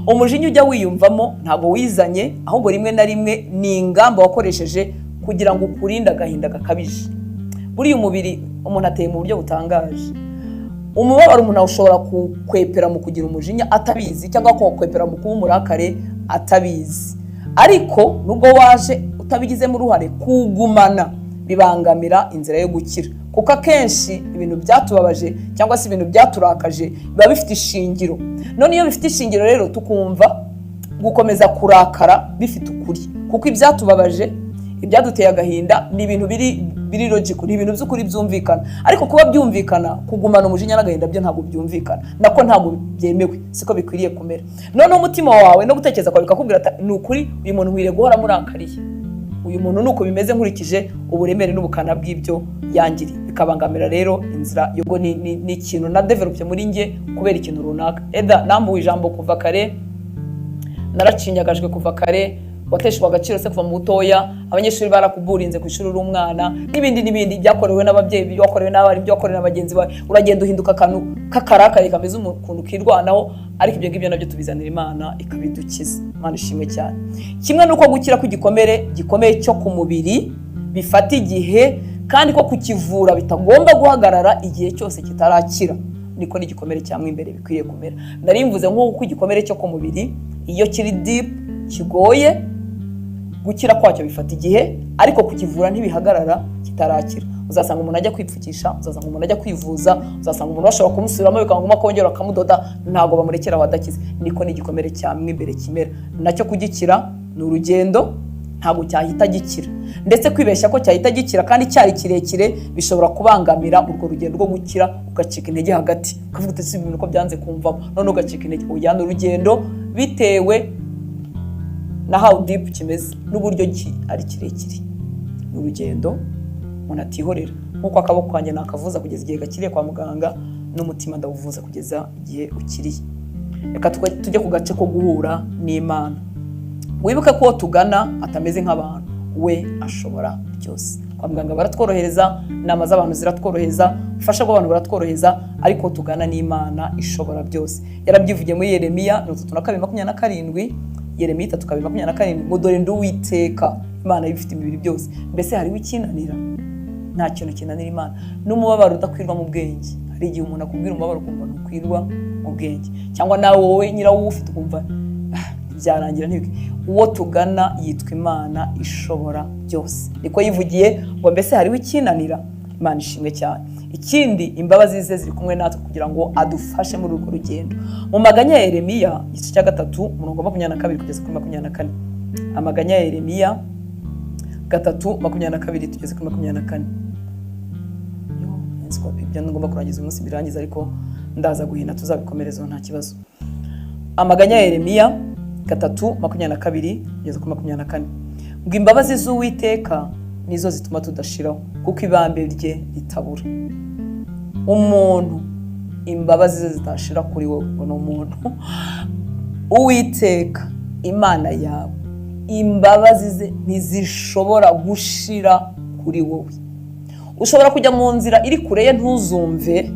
Umujinya ujya wiyumvamo ntabwo wizanye, ahubwo rimwe na rimwe ni ingamba wakoresheje kugira ngo ukurinde agahinda gakabije. Buriya umubiri, umuntu ateye mu buryo butangaje. Umubabaro umuntu ashobora kukwepera mu kugira umujinya atabizi, cyangwa kuwukwepera mu kuba umurakare atabizi. Ariko nubwo waje utabigizemo uruhare, kuwugumana bibangamira inzira yo gukira, kuko akenshi ibintu byatubabaje cyangwa se ibintu byaturakaje biba bifite ishingiro. None iyo bifite ishingiro rero, tukumva gukomeza kurakara bifite ukuri, kuko ibyatubabaje, ibyaduteye agahinda ni ibintu biri logical, ni ibintu by'ukuri byumvikana. Ariko kuba byumvikana, kugumana umujinya n'agahinda byo ntabwo byumvikana, nako ntabwo byemewe, siko bikwiriye kumera. Noneho umutima wawe no gutekereza kwawe bikakubwira ati: "Ni ukuri, uyu muntu nkwiriye guhora murakariye, uyu muntu ni uko bimeze nkurikije uburemere n'ubukana bw'ibyo yangiriye." Bikabangamira rero inzira. Yubwo ni ikintu na developye muri njye kubera ikintu runaka. Eda nambuwe ijambo kuva kare, naracinyagajwe kuva kare, wateshejwe agaciro se kuva mu butoya, abanyeshuri barakuburinze ku ishuri uri umwana, n'ibindi n'ibindi byakorewe n'ababyeyi, byakorewe n'abarimu, byakorewe na bagenzi bawe. Uragenda uhinduka akantu k'akarakare kameze ukuntu kirwanaho. Ariko ibyo ngibyo nabyo tubizanira Imana ikabidukiza. Imana ishimwe cyane. Kimwe n'uko gukira kw'igikomere gikomeye cyo ku mubiri bifata igihe, kandi ko kukivura bitagomba guhagarara igihe cyose kitarakira, niko n'igikomere cyangwa imbere bikwiye kumera. Nari mvuze nk'uko igikomere cyo ku mubiri, iyo kiri deep, kigoye gukira kwacyo, bifata igihe, ariko kukivura ntibihagarara kitarakira. Uzasanga umuntu ajya kwipfukisha, uzasanga umuntu ajya kwivuza, uzasanga umuntu bashobora kumusubiramo, bikaba ngombwa kongera bakamudoda. Ntabwo bamurekera aho adakize. Niko n'igikomere cya mo imbere kimera, nacyo kugikira ni urugendo, ntabwo cyahita gikira. Ndetse kwibeshya ko cyahita gikira kandi cyari kirekire bishobora kubangamira urwo rugendo rwo gukira, ugacika intege hagati, ukavuga uti: "Si ibintu ko byanze kumvamo?" None ugacika intege. Ujyana urugendo bitewe na how deep kimeze n'uburyo ari kirekire. Ni urugendo umuntu atihorera. Nk'uko akaboko kanjye nakavuza kugeza igihe gakiriye kwa muganga, n'umutima ndawuvuza kugeza igihe ukiriye. Reka tujye ku gace ko guhura n'Imana. Wibuke ko uwo tugana atameze nk'abantu, we ashobora byose. Kwa muganga baratworohereza, inama z'abantu ziratworohereza, ubufasha bw'abantu buratworohereza, ariko tugana n'Imana ishobora byose. Yarabyivugiye muri Yeremiya 32:27, Yeremiya 32:27, ngo: "Dore ndi Uwiteka Imana y'ibifite imibiri byose, mbese hariho ikinanira?" Nta kintu kinanira Imana. N'umubabaro udakwirwa mu bwenge, hari igihe umuntu akubwira umubabaro ukumva ntukwirwa mu bwenge, cyangwa nawe wowe nyirawo ufite ukumva byarangira. Uwo tugana yitwa Imana ishobora byose, niko yivugiye ngo: "Mbese hariho ikinanira?" Imana ishimwe cyane. Ikindi, imbabazi ze ziri kumwe natwe kugira ngo adufashe muri urwo rugendo. Mu Maganya ya Yeremiya, igice cya 3, umurongo wa 22 kugeza kuri 24. Amaganya ya Yeremiya 3:22 tugeze kuri 24. Ibyo ngomba kurangiza uyu munsi birangiza, ariko ndaza guhina, tuzabikomerezaho, nta kibazo. Amaganya ya Yeremiya 3:22 kugeza kuri 24, ngo: "Imbabazi z'Uwiteka nizo zituma tudashiraho, kuko ibambe rye ritabura." Umuntu imbabazi ze zitashira kuri wowe, ngo ni umuntu. Uwiteka Imana yawe, imbabazi ze ntizishobora gushira kuri wowe. Kuri wowe ushobora kujya mu nzira iri kure ye, ntuzumve,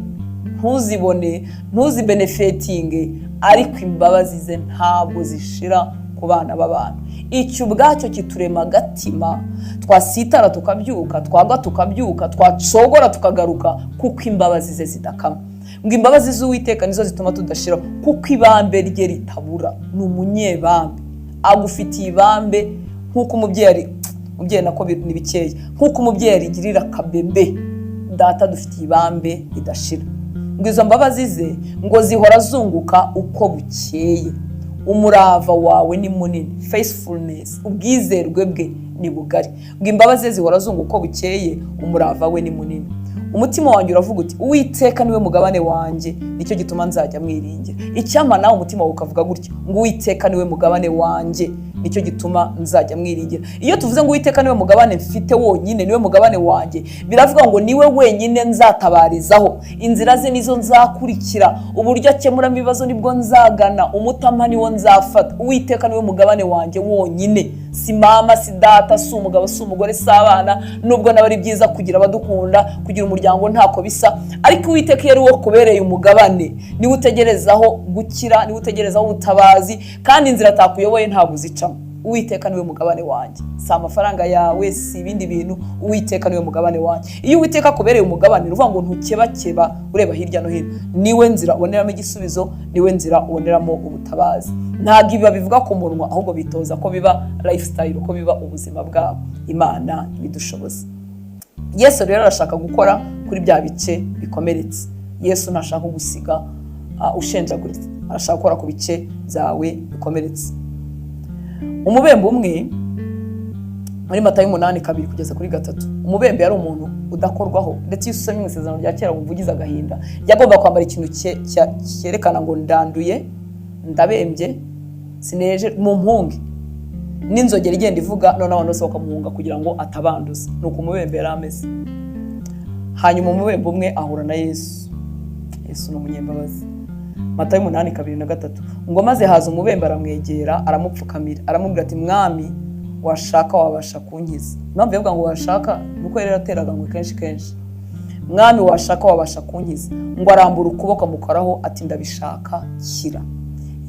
ntuzibone, ntuzibenefitinge, ariko imbabazi ze ntabwo zishira ku bana b'abantu. Icyo ubwacyo kiturema agatima, twasitara tukabyuka, twagwa tukabyuka, twacogora tukagaruka, kuko imbabazi ze zidakama. Ngo imbabazi z'Uwiteka nizo zituma tudashira, kuko ibambe rye ritabura. Ni umunyebambe, agufitiye ibambe nk'uko umubyeyi ari umubyeyi, nako ni bikeya, nk'uko umubyeyi arigirira akabebe. Data dufitiye ibambe ridashira. Ngo izo mbabazi ze ngo zihora zunguka uko bukeye. Umurava wawe ni munini, faithfulness, ubwizerwe bwe ni bugari. Ngo imbabazi ze zihora zunguka uko bukeye, umurava we ni munini. Umutima wanjye uravuga uti: "Uwiteka niwe mugabane wanjye, nicyo gituma nzajya mwiringira." Icyampa nawe umutima wawe ukavuga gutya ngo: "Uwiteka niwe mugabane wanjye, nicyo gituma nzajya mwiringira." Iyo tuvuze ngo "Uwiteka niwe mugabane mfite wonyine, niwe mugabane wanjye", biravuga ngo niwe wenyine nzatabarizaho, inzira ze nizo nzakurikira, uburyo akemuramo ibibazo nibwo nzagana, umutama niwo nzafata. Uwiteka niwe mugabane wanjye wonyine. Si mama, si data, si umugabo, si umugore, si abana, nubwo naba ari byiza kugira abadukunda, kugira umuryango ntako bisa, ariko Uwiteka iyo ari wo kubereye umugabane, niwe utegerezaho gukira, niwe utegerezaho ubutabazi, kandi inzira atakuyoboye ntabwo uzicamo. Uwiteka niwe mugabane wanjye, si amafaranga yawe, si ibindi bintu. Uwiteka niwe mugabane wanjye. Iyo Uwiteka akubereye umugabane, ni ukuvuga ngo ntukebakeba ureba hirya no hino. Niwe nzira uboneramo igisubizo, niwe nzira uboneramo ubutabazi. Ntabwo ibi babivuga ku munwa, ahubwo bitoza ko biba lifestyle, ko biba ubuzima bwabo. Imana ibidushoboza. Yesu rero arashaka gukora kuri bya bice bikomeretse. Yesu ntashaka gusiga ushenjaguritse, arashaka gukora ku bice byawe bikomeretse. Umubembe umwe, muri Matayo 8:2-3, umubembe yari umuntu udakorwaho. Ndetse iyo usomye mu Isezerano rya Kera wumva ugize agahinda. Yagomba kwambara ikintu cyerekana ngo ndanduye, ndabembye, sineje mu mpunge, n'inzogera igenda ivuga, none abantu bose bakamuhunga kugira ngo atabanduza. Ni uko umubembe yari ameze. Hanyuma umubembe umwe ahura na Yesu. Yesu ni umunyembabazi. Matayo 8:2-3, ngo maze haza umubembe, aramwegera, aramupfukamira, aramubwira ati: "Mwami, washaka wabasha kunkiza." Impamvu yavuga ngo washaka ni uko yari yarateraga ngo kenshi kenshi: "Mwami, washaka wabasha kunkiza." Ngo arambura ukuboko amukoraho, ati: "Ndabishaka, kira."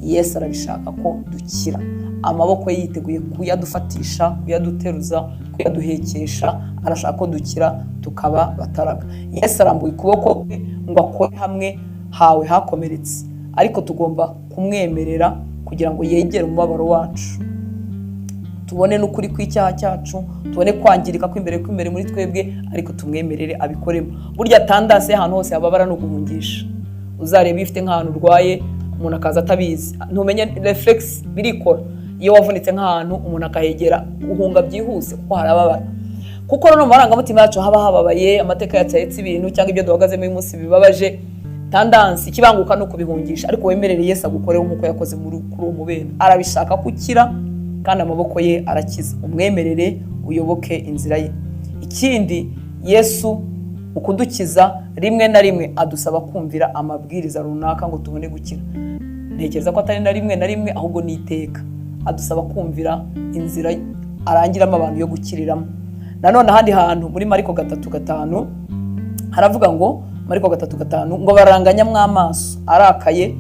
Yesu arabishaka ko dukira. Amaboko ye yiteguye kuyadufatisha, kuyaduteruza, kuyaduhekesha. Arashaka ko dukira tukaba bataraga. Yesu arambuye ukuboko kwe ngo akore hamwe hawe hakomeretse, ariko tugomba kumwemerera kugira ngo yegere umubabaro wacu, tubone n'ukuri kw'icyaha cyacu, tubone kwangirika kw'imbere muri twebwe, ariko tumwemerere abikoremo. Burya tendance ahantu hose hababara ni uguhungisha. Uzareba iyo ufite nk'ahantu urwaye, umuntu akaza atabizi, ntumenye, reflex birikora. Iyo wavunitse nk'ahantu, umuntu akahegera, uhunga byihuse kuko harababara, kuko no mu marangamutima yacu haba hababaye. Amateka yacu ahetse ibintu cyangwa ibyo duhagazemo uyu munsi bibabaje, tendance ikibanguka ni ukubihungisha. Ariko wemerere Yesu agukoreho nk'uko yakoze kuri uwo mubembe. Arabishaka ko ukira kandi amaboko ye arakiza. Umwemerere uyoboke inzira ye. Ikindi, Yesu mu kudukiza rimwe na rimwe adusaba kumvira amabwiriza runaka ngo tubone gukira. Ntekereza ko atari na rimwe na rimwe, ahubwo ni iteka adusaba kumvira inzira arangiramo abantu yo gukiriramo. Nanone ahandi hantu muri Mariko 3:5 haravuga ngo, Mariko 3:5, ngo baranganyamwo amaso arakaye.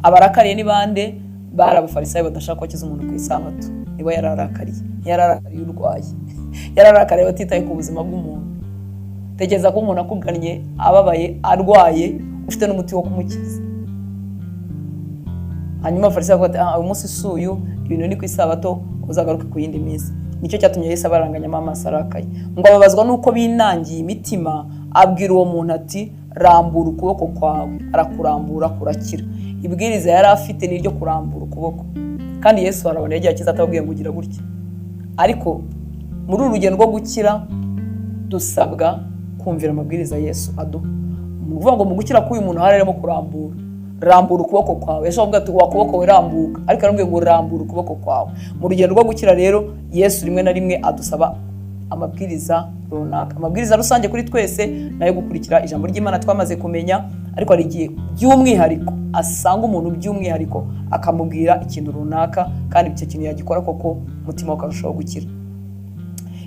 Abarakariye ni bande? Bari Abafarisayo badashaka ko akiza umuntu ku Isabato. Nibo yari arakariye. Ntiyari arakariye urwaye, yari arakariye batitaye ku buzima bw'umuntu. Tekereza ko umuntu akugannye ababaye, arwaye, ufite n'umuti wo kumukiza, hanyuma Abafarisayo bakavuga ati: "Ah, uyu munsi si uyu, ibintu ni ku Isabato, uzagaruke ku yindi minsi." Nicyo cyatumye Yesu abaranganyamo amaso arakaye. Ngo ababazwa n'uko binangiye imitima, abwira uwo muntu ati: "Rambura ukuboko kwawe." Arakurambura, kurakira. Ibwiriza yari afite ni iryo kurambura ukuboko. Kandi Yesu arabona yagiye akiza atababwiye ngo ugira gutya. Ariko muri uru rugendo rwo gukira dusabwa kumvira amabwiriza Yesu aduha. Ni ukuvuga ngo mu gukira k'uyu muntu hari harimo kurambura. "Rambura ukuboko kwawe." Yashobora kuvuga ati: "Wa kuboko we, rambuka," ariko aramubwiye ngo: "Rambura ukuboko kwawe." Mu rugendo rwo gukira rero, Yesu rimwe na rimwe adusaba amabwiriza runaka, amabwiriza rusange kuri twese nayo gukurikira ijambo ry'Imana twamaze kumenya, ariko hari igihe by'umwihariko asanga umuntu by'umwihariko akamubwira ikintu runaka, kandi icyo kintu yagikora koko umutima we ukarushaho gukira.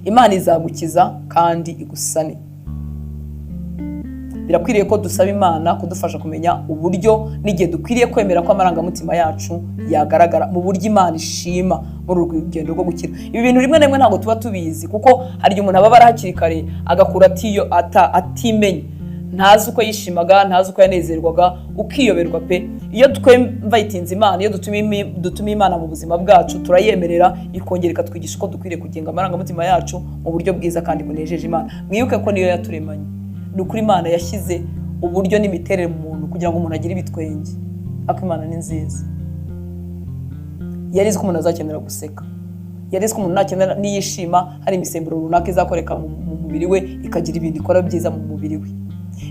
Imana izagukiza kandi igusane. Birakwiriye ko dusaba Imana kudufasha kumenya uburyo n'igihe dukwiriye kwemera ko amarangamutima yacu yagaragara mu buryo Imana ishima muri urwo rugendo rwo gukira. Ibi bintu rimwe na rimwe ntabwo tuba tubizi, kuko hari igihe umuntu ababara hakiri kare, agakura atimenye, ntazi uko yishimaga, ntazi uko yanezerwaga, ukiyoberwa pe. Iyo twinvitinze Imana, iyo dutumiye Imana mu buzima bwacu, turayemerera, ikongera ikatwigisha uko dukwiriye kugenga amarangamutima yacu mu buryo bwiza kandi bunejeje Imana. Mwibuke ko niyo yaturemanye. Ni ukuri, Imana yashyize uburyo n'imiterere mu muntu kugira ngo umuntu agire ibitwenge. Ariko Imana ni nziza, yari izi ko umuntu azakenera guseka, yari izi ko umuntu nakenera niyishima hari imisemburo runaka izakoreka mu mubiri we, ikagira ibintu ikora byiza mu mubiri we.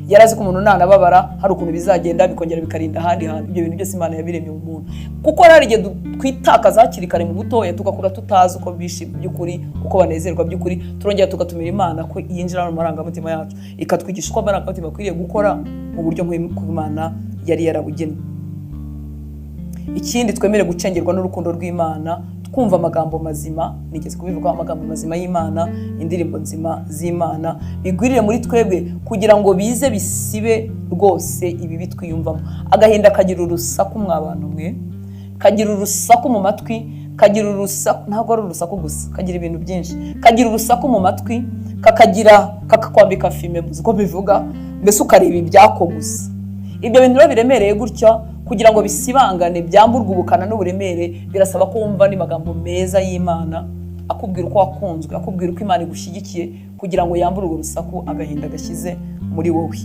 Yari azi ko umuntu nanababara hari ukuntu bizagenda bikongera bikarinda ahandi hantu. Ibyo bintu byose Imana yabiremye mu muntu, kuko hari igihe twitakaza hakiri kare mu butoya, tugakura tutazi uko bishima by'ukuri, uko banezerwa by'ukuri. Turongera tugatumira Imana ko yinjira mu marangamutima yacu, ikatwigisha uko amarangamutima akwiriye gukora mu buryo nk'uko Imana yari yarabugennye. Ikindi, twemere gucengerwa n'urukundo rw'Imana, twumva amagambo mazima. Nigeze kubivuga, amagambo mazima y'Imana, indirimbo nzima z'Imana bigwirire muri twebwe, kugira ngo bize bisibe rwose ibibi twiyumvamo. Agahinda kagira urusaku, mwa bantu mwe, kagira urusaku mu matwi, kagira urusaku. Ntabwo ari urusaku gusa, kagira ibintu byinshi. Kagira urusaku mu matwi, kakagira kakakwambika fumé, muzi uko bivuga, mbese ukareba ibyako gusa. Ibyo bintu rero biremereye gutya, kugira ngo bisibangane, byamburwe ubukana n'uburemere, birasaba ko wumva andi magambo meza y'Imana akubwira uko wakunzwe, akubwira uko Imana igushyigikiye, kugira ngo yambure urwo rusaku agahinda gashyize muri wowe.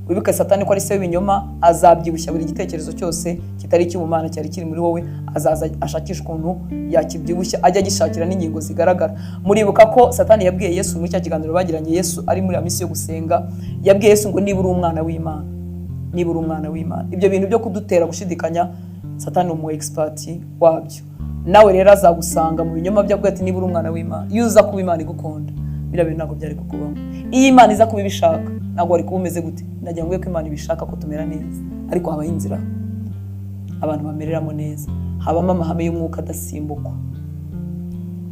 Wibuke Satani ko ari se w'ibinyoma, azabyibushya buri gitekerezo cyose kitari icy'ubumana cyari kiri muri wowe. Azaza ashakisha ukuntu yakibyibushya, ajya agishakira n'ingingo zigaragara. Muribuka ko Satani yabwiye Yesu muri cya kiganiro bagiranye, Yesu ari muri ya minsi yo gusenga, yabwiye Yesu ngo: "Niba uri umwana w'Imana, niba uri umwana w'Imana." Ibyo bintu byo kudutera gushidikanya, Satani ni umu expert wabyo. Nawe rero azagusanga mu binyoma bye avuga ati: "Niba uri umwana w'Imana, iyo uza kuba Imana igukunda, biriya bintu ntabwo byari kukubaho. Iyo Imana iza kuba ibishaka, ntabwo wari kuba umeze gute." Nagira ngo ko Imana ibishaka ko tumera neza, ariko habaho inzira abantu bamereramo neza, habamo amahame y'umwuka adasimbukwa.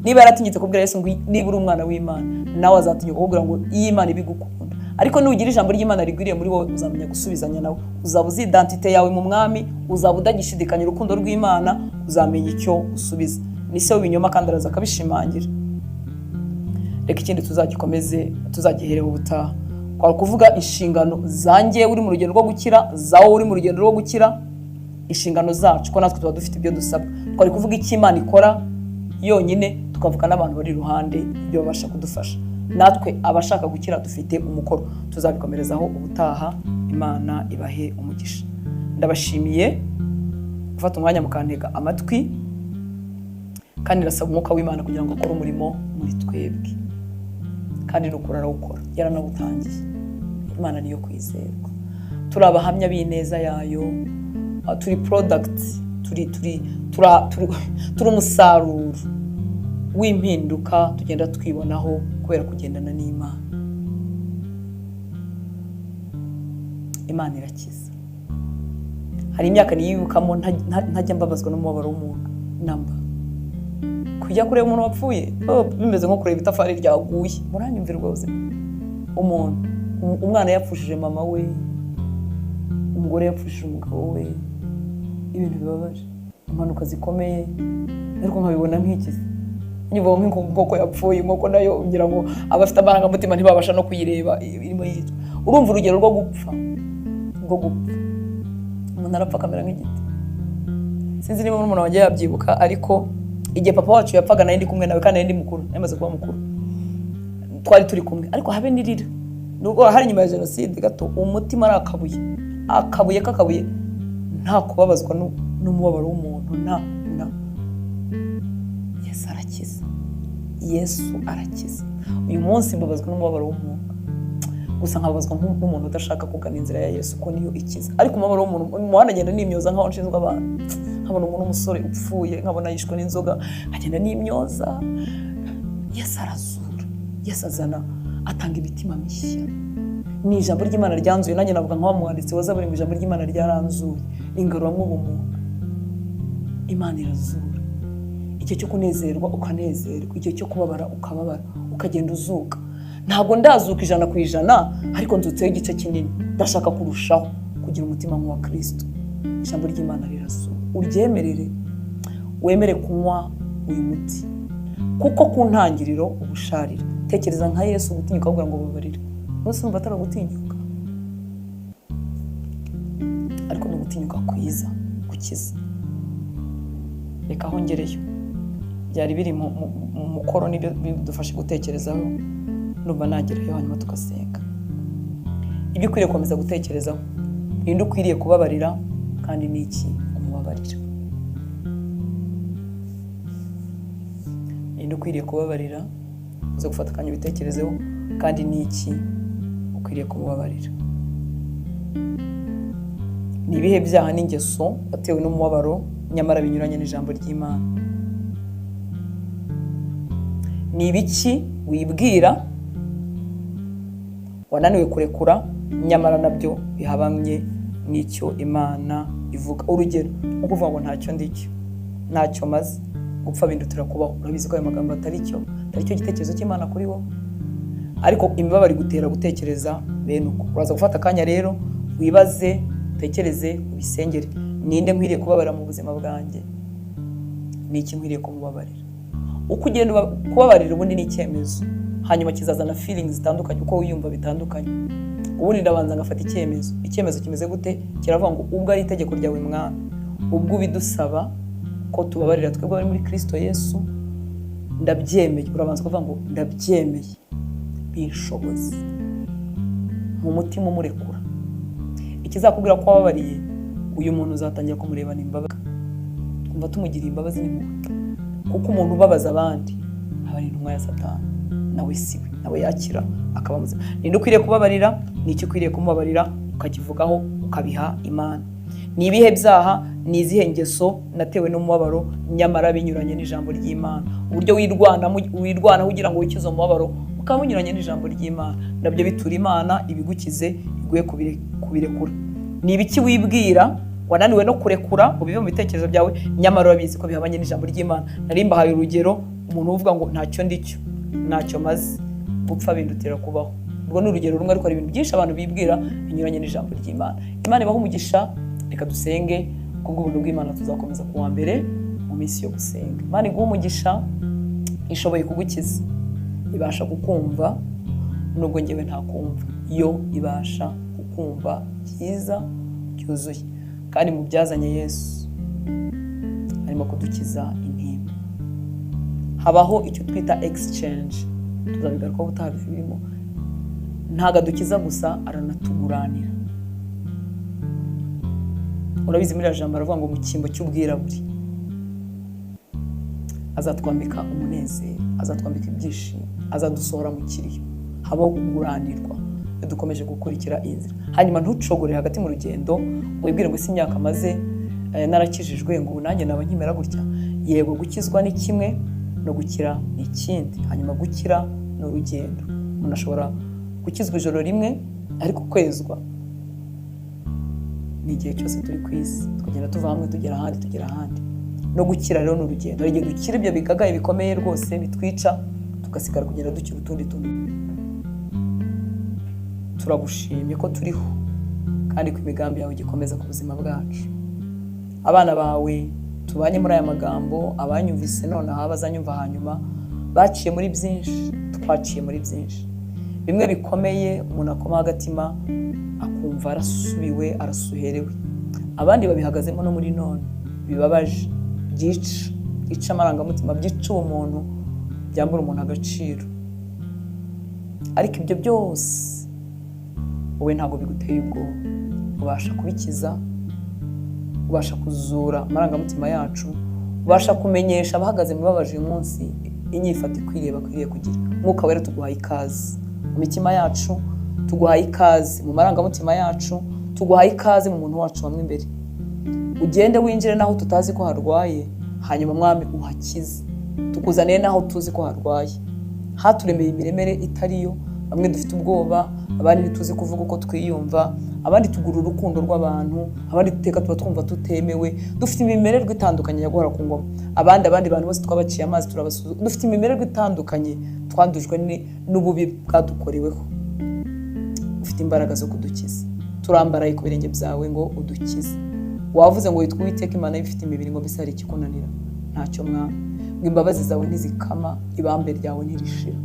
Niba yaratinyutse kubwira Yesu ngo: "Niba uri umwana w'Imana," nawe azatinyuka kukubwira ngo: "Iyo Imana ibigukunda." Ariko nugira ijambo ry'Imana rigwiriye muri wowe, uzamenya gusubizanya nawe, uzaba uzi identité yawe mu Mwami, uzaba udagishidikanya urukundo rw'Imana, uzamenya icyo usubiza. Ni se w'ibinyoma kandi araza akabishimangira. Reka ikindi tuzagikomeze, tuzagihereho ubutaha. Kwari kuvuga inshingano zanjye uri mu rugendo rwo gukira, zawe uri mu rugendo rwo gukira, inshingano zacu, ko natwe tuba dufite ibyo dusabwa. Twari kuvuga icyo Imana ikora yonyine, tukavuga n'abantu bari iruhande ibyo babasha kudufasha. Natwe abashaka gukira dufite umukoro. Tuzabikomerezaho ubutaha. Imana ibahe umugisha. Ndabashimiye gufata umwanya mukantega amatwi, kandi irasaba umwuka w'Imana kugira ngo akore umurimo muri twebwe, kandi nukuri arawukora, yaranawutangiye. Imana niyo kwizerwa. Turi abahamya b'ineza yayo, turi product, turi umusaruro w'impinduka tugenda twibonaho kubera kugendana n'Imana. Imana irakiza. Hari imyaka niyibukamo ntajya mbabazwa n'umubabaro w'umuntu namba. Kujya kureba umuntu wapfuye, oh, bimeze nko kureba itafari ryaguye. Muranyumvira rwose. Umuntu, umwana yapfushije mama we, umugore yapfushije umugabo we, ibintu bibabaje, impanuka zikomeye, ariko nkabibona nk'ikizi nyuma nk'inkoko yapfuye. Inkoko nayo ngira ngo abafite amarangamutima ntibabasha no kuyireba irimo yicwa. Urumva urugero rwo gupfa, umuntu arapfa akamera nk'igiti. Sinzi niba murumuna wanjye yabyibuka, ariko igihe papa wacu yapfaga nari ndi kumwe nawe, kandi nari ndi mukuru, nari maze kuba mukuru, twari turi kumwe, ariko habe n'irira. Nubwo hari nyuma ya jenoside gato, umutima ari akabuye, akabuye k'akabuye, nta kubabazwa n'umubabaro w'umuntu nta na. Yesu arakiza, Yesu arakiza. Uyu munsi mbabazwa n'umubabaro w'umuntu gusa, nkababazwa n'umuntu udashaka kugana inzira ya Yesu, ko niyo ikiza. Ariko umubabaro w'umuntu mu muhanda, ngenda nimyoza nkaho nshinzwe abantu, nkabona umuntu w'umusore upfuye, nkabona yishwe n'inzoga, nkagenda nimyoza. Yesu arazura, Yesu azana, atanga imitima mishya. Ni ijambo ry'Imana ryanzuye. Nanjye navuga nka wa mwanditsi wa Zaburi ngo: "Ijambo ry'Imana ryaranzuye, ringaruramo ubumuntu." Imana irazura. Igihe cyo kunezerwa ukanezerwa, igihe cyo kubabara ukababara, Ukagenda uzuka. Ntabwo ndazuka 100%, ariko nzutseho igice kinini. Ndashaka kurushaho kugira umutima nk'uwa Kirisito. Ijambo ry'Imana rirasura, uryemerere, wemere kunywa uyu muti, kuko ku ntangiriro ubusharira. Tekereza nka Yesu gutinyuka avuga ngo babarira. Bose numva atari ugutinyuka, ariko ni ugutinyuka kwiza gukiza. Reka aho ngereyo, byari biri mu mukoro, nibyo bidufashe gutekerezaho. Numva nagerayo, hanyuma tugasenga. Ibyo ukwiriye gukomeza gutekerezaho: ninde ukwiriye kubabarira, kandi ni iki umubabarira? Ninde ukwiriye kubabarira? Uze gufata akanya ubitekerezeho, kandi ni iki ukwiriye kumubabarira? Ni ibihe byaha n'ingeso watewe n'umubabaro nyamara binyuranye n'ijambo ry'Imana? Ni ibiki wibwira wananiwe kurekura nyamara nabyo bihabanye n'icyo Imana ivuga? Urugero nko kuvuga ngo ntacyo ndicyo, ntacyo maze, gupfa bindutira kubaho. Urabizi ko ayo magambo atari cyo gitekerezo cy'Imana kuri wowe, ariko imibabaro igutera gutekereza bene uko. Uraza gufata akanya rero wibaze, utekereze, ubisengere. Ninde nkwiriye kubabarira mu buzima bwanjye? Ni iki nkwiriye kumubabarira? Uko ugenda kubabarira, ubundi ni icyemezo, hanyuma kizazana feelings zitandukanye, uko wiyumva bitandukanye. Ubundi ndabanza ngafata icyemezo. Icyemezo kimeze gute? Kiravuga ngo ubwo ari itegeko ryawe Mwami, ubwo ubidusaba ko tubabarira twebwe abari muri Kristo Yesu, ndabyemeye. Urabanza ukavuga ngo ndabyemeye, binshoboze mu mutima umurekura. Ikizakubwira ko wababariye uyu muntu, uzatangira kumurebana imbabazi, twumva tumugiriye imbabazi n'impuhwe, kuko umuntu ubabaza abandi aba ari intumwa ya Satani, nawe si we, nawe yakira akaba muzima. Ninde ukwiriye kubabarira? Ni iki ukwiriye kumubabarira? Ukakivugaho, ukabiha Imana. Ni ibihe byaha, ni izihe ngeso natewe n'umubabaro nyamara binyuranye n'ijambo ry'Imana? Uburyo wirwanaho ugira ngo wikize umubabaro ukaba bunyuranye n'ijambo ry'Imana, nabyo bitura Imana ibigukize, iguhe kubirekura. Ni ibiki wibwira wananiwe no kurekura ubive mu bitekerezo byawe, nyamara urabizi ko bihabanye n'ijambo ry'Imana? Nari mbahaye urugero, umuntu uvuga ngo ntacyo ndicyo, ntacyo maze, gupfa bindutira kubaho. Urwo ni urugero rumwe, ariko hari ibintu byinshi abantu bibwira binyuranye n'ijambo ry'Imana. Imana ibahe umugisha. Reka dusenge. Kubw'ubuntu bw'Imana tuzakomeza ku wa mbere mu minsi yo gusenga. Imana iguhe umugisha. Ishoboye kugukiza, ibasha kukumva nubwo ngewe ntakumva. Yo ibasha kukumva byiza byuzuye, kandi mu byazanye Yesu harimo kudukiza intimba. Habaho icyo twita exchange, tuzabigarukaho ubutaha birimo. Ntabwo adukiza gusa, aranatuguranira. Urabizi, muri iriya jambo aravuga ngo mu cyimbo cy'ubwirabure azatwambika umunezero, azatwambika ibyishimo, azadusohora mu kiriyo. Habaho kuguranirwa iyo dukomeje gukurikira iyi nzira. Hanyuma ntucogore hagati mu rugendo ngo wibwire ngo isi imyaka maze narakijijwe, ngo ubu nanjye naba nkimera gutya. Yego, gukizwa ni kimwe, no gukira ni ikindi. Hanyuma gukira ni urugendo. Umuntu ashobora gukizwa ijoro rimwe, ariko kwezwa ni igihe cyose turi ku isi, tukagenda tuva hamwe tugera ahandi, tugera ahandi. No gukira rero ni urugendo. Hari igihe dukira ibyo bigagaye bikomeye rwose bitwica, tugasigara kugenda dukira utundi tuntu. Turagushimye ko turiho, kandi ko imigambi yawe igikomeza ku buzima bwacu. Abana bawe tubanye muri aya magambo, abanyumvise nonaha, bazanyumva hanyuma, baciye muri byinshi, twaciye muri byinshi, bimwe bikomeye, umuntu akomaho agatima akumva arasubiwe, arasuherewe. Abandi babihagazemo no muri none, bibabaje, byica amarangamutima, byica ubumuntu, byambura umuntu agaciro. Ariko ibyo byose wowe ntabwo biguteye ubwoba, ubasha kubikiza, ubasha kuzura amarangamutima yacu, ubasha kumenyesha abahagaze mu bibabaje uyu munsi inyifato ikwiriye bakwiriye kugira. Mwuka Wera, tuguhaye ikaze mu mitima yacu, tuguhaye ikaze mu marangamutima yacu, tuguhaye ikaze mu muntu wacu wamwe imbere. Ugende winjire n'aho tutazi ko harwaye, hanyuma Mwami uhakize. Tukuzaniye n'aho tuzi ko harwaye, haturemeye imiremere itariyo. Bamwe dufite ubwoba, abandi ntituzi kuvuga uko twiyumva, abandi tugura urukundo rw'abantu, abandi duteka tuba twumva tutemewe. Dufite imimererwe itandukanye ya guhora ku ngoma. Abandi bantu bose twabaciye amazi, turabasuzuma. Dufite imimererwe itandukanye. Twandujwe n'ububi bwadukoreweho. Ufite imbaraga zo kudukiza. Turambaraye ku birenge byawe ngo udukize. Wavuze ngo witwa Uwiteka Imana y'ibifite imibiri, ngo mbese hari ikikunanira? Ntacyo, Mwami. Ngo imbabazi zawe ntizikama, ibambe ryawe ntirishira.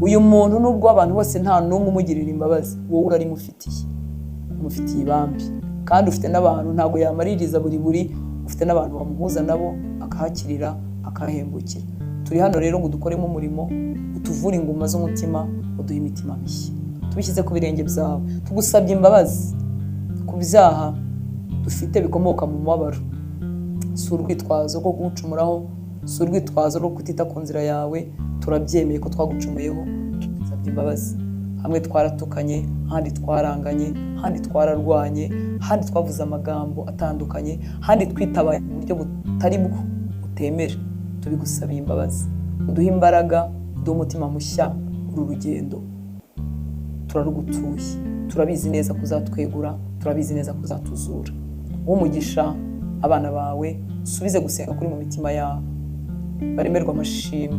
Uyu muntu, nubwo abantu bose nta n'umwe umugirira imbabazi, wowe urarimufitiye, umufitiye ibambe, kandi ufite n'abantu, ntabwo yamaririza buri buri, ufite n'abantu bamuhuza nabo akahakirira, akahembukira. Turi hano rero ngo dukoremo umurimo, utuvure inguma z'umutima, uduhe imitima mishya. Tubishyize ku birenge byawe. Tugusabye imbabazi ku byaha dufite bikomoka mu mubabaro. Si urwitwazo rwo kugucumuraho, si urwitwazo rwo kutita ku nzira yawe. Turabyemeye ko twagucumuyeho, tugusabye imbabazi. Hamwe twaratukanye, ahandi twaranganye, ahandi twararwanye, ahandi twavuze amagambo atandukanye, ahandi twitabaye mu buryo butari bwo utemera. Tubigusabiye imbabazi. Uduhe imbaraga, uduhe umutima mushya. Uru rugendo turarugutuye. Turabizi neza ko uzatwegura, turabizi neza ko uzatuzura. Umugisha abana bawe, usubize gusenga kuri mu mitima yabo, baremerwe amashimwe,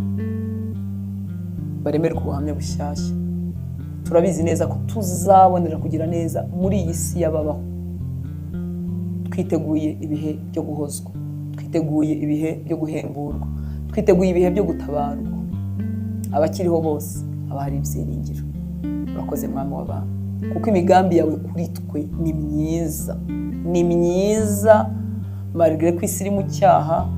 baremerwe ubuhamya bushyashya. Turabizi neza ko tuzabonera kugira neza muri iyi si y'ababaho. Twiteguye ibihe byo guhozwa, twiteguye ibihe byo guhemburwa, twiteguye ibihe byo gutabarwa. Abakiriho bose haba hari ibyiringiro. Urakoze, Mwami w'abantu, kuko imigambi yawe kuri twe ni myiza, ni myiza. Malgré ko isi iri mu cyaha,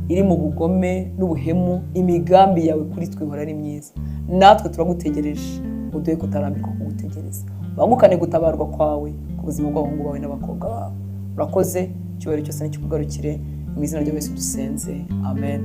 iri mu bugome n'ubuhemu, imigambi yawe kuri twe ihora ari myiza. Natwe turagutegereje, uduhe kutarambirwa kugutegereza. Bangukane gutabarwa kwawe ku buzima bw'abahungu bawe n'abakobwa bawe. Urakoze. Icyubahiro cyose nikikugarukire. Mu izina rya Yesu dusenze, amen.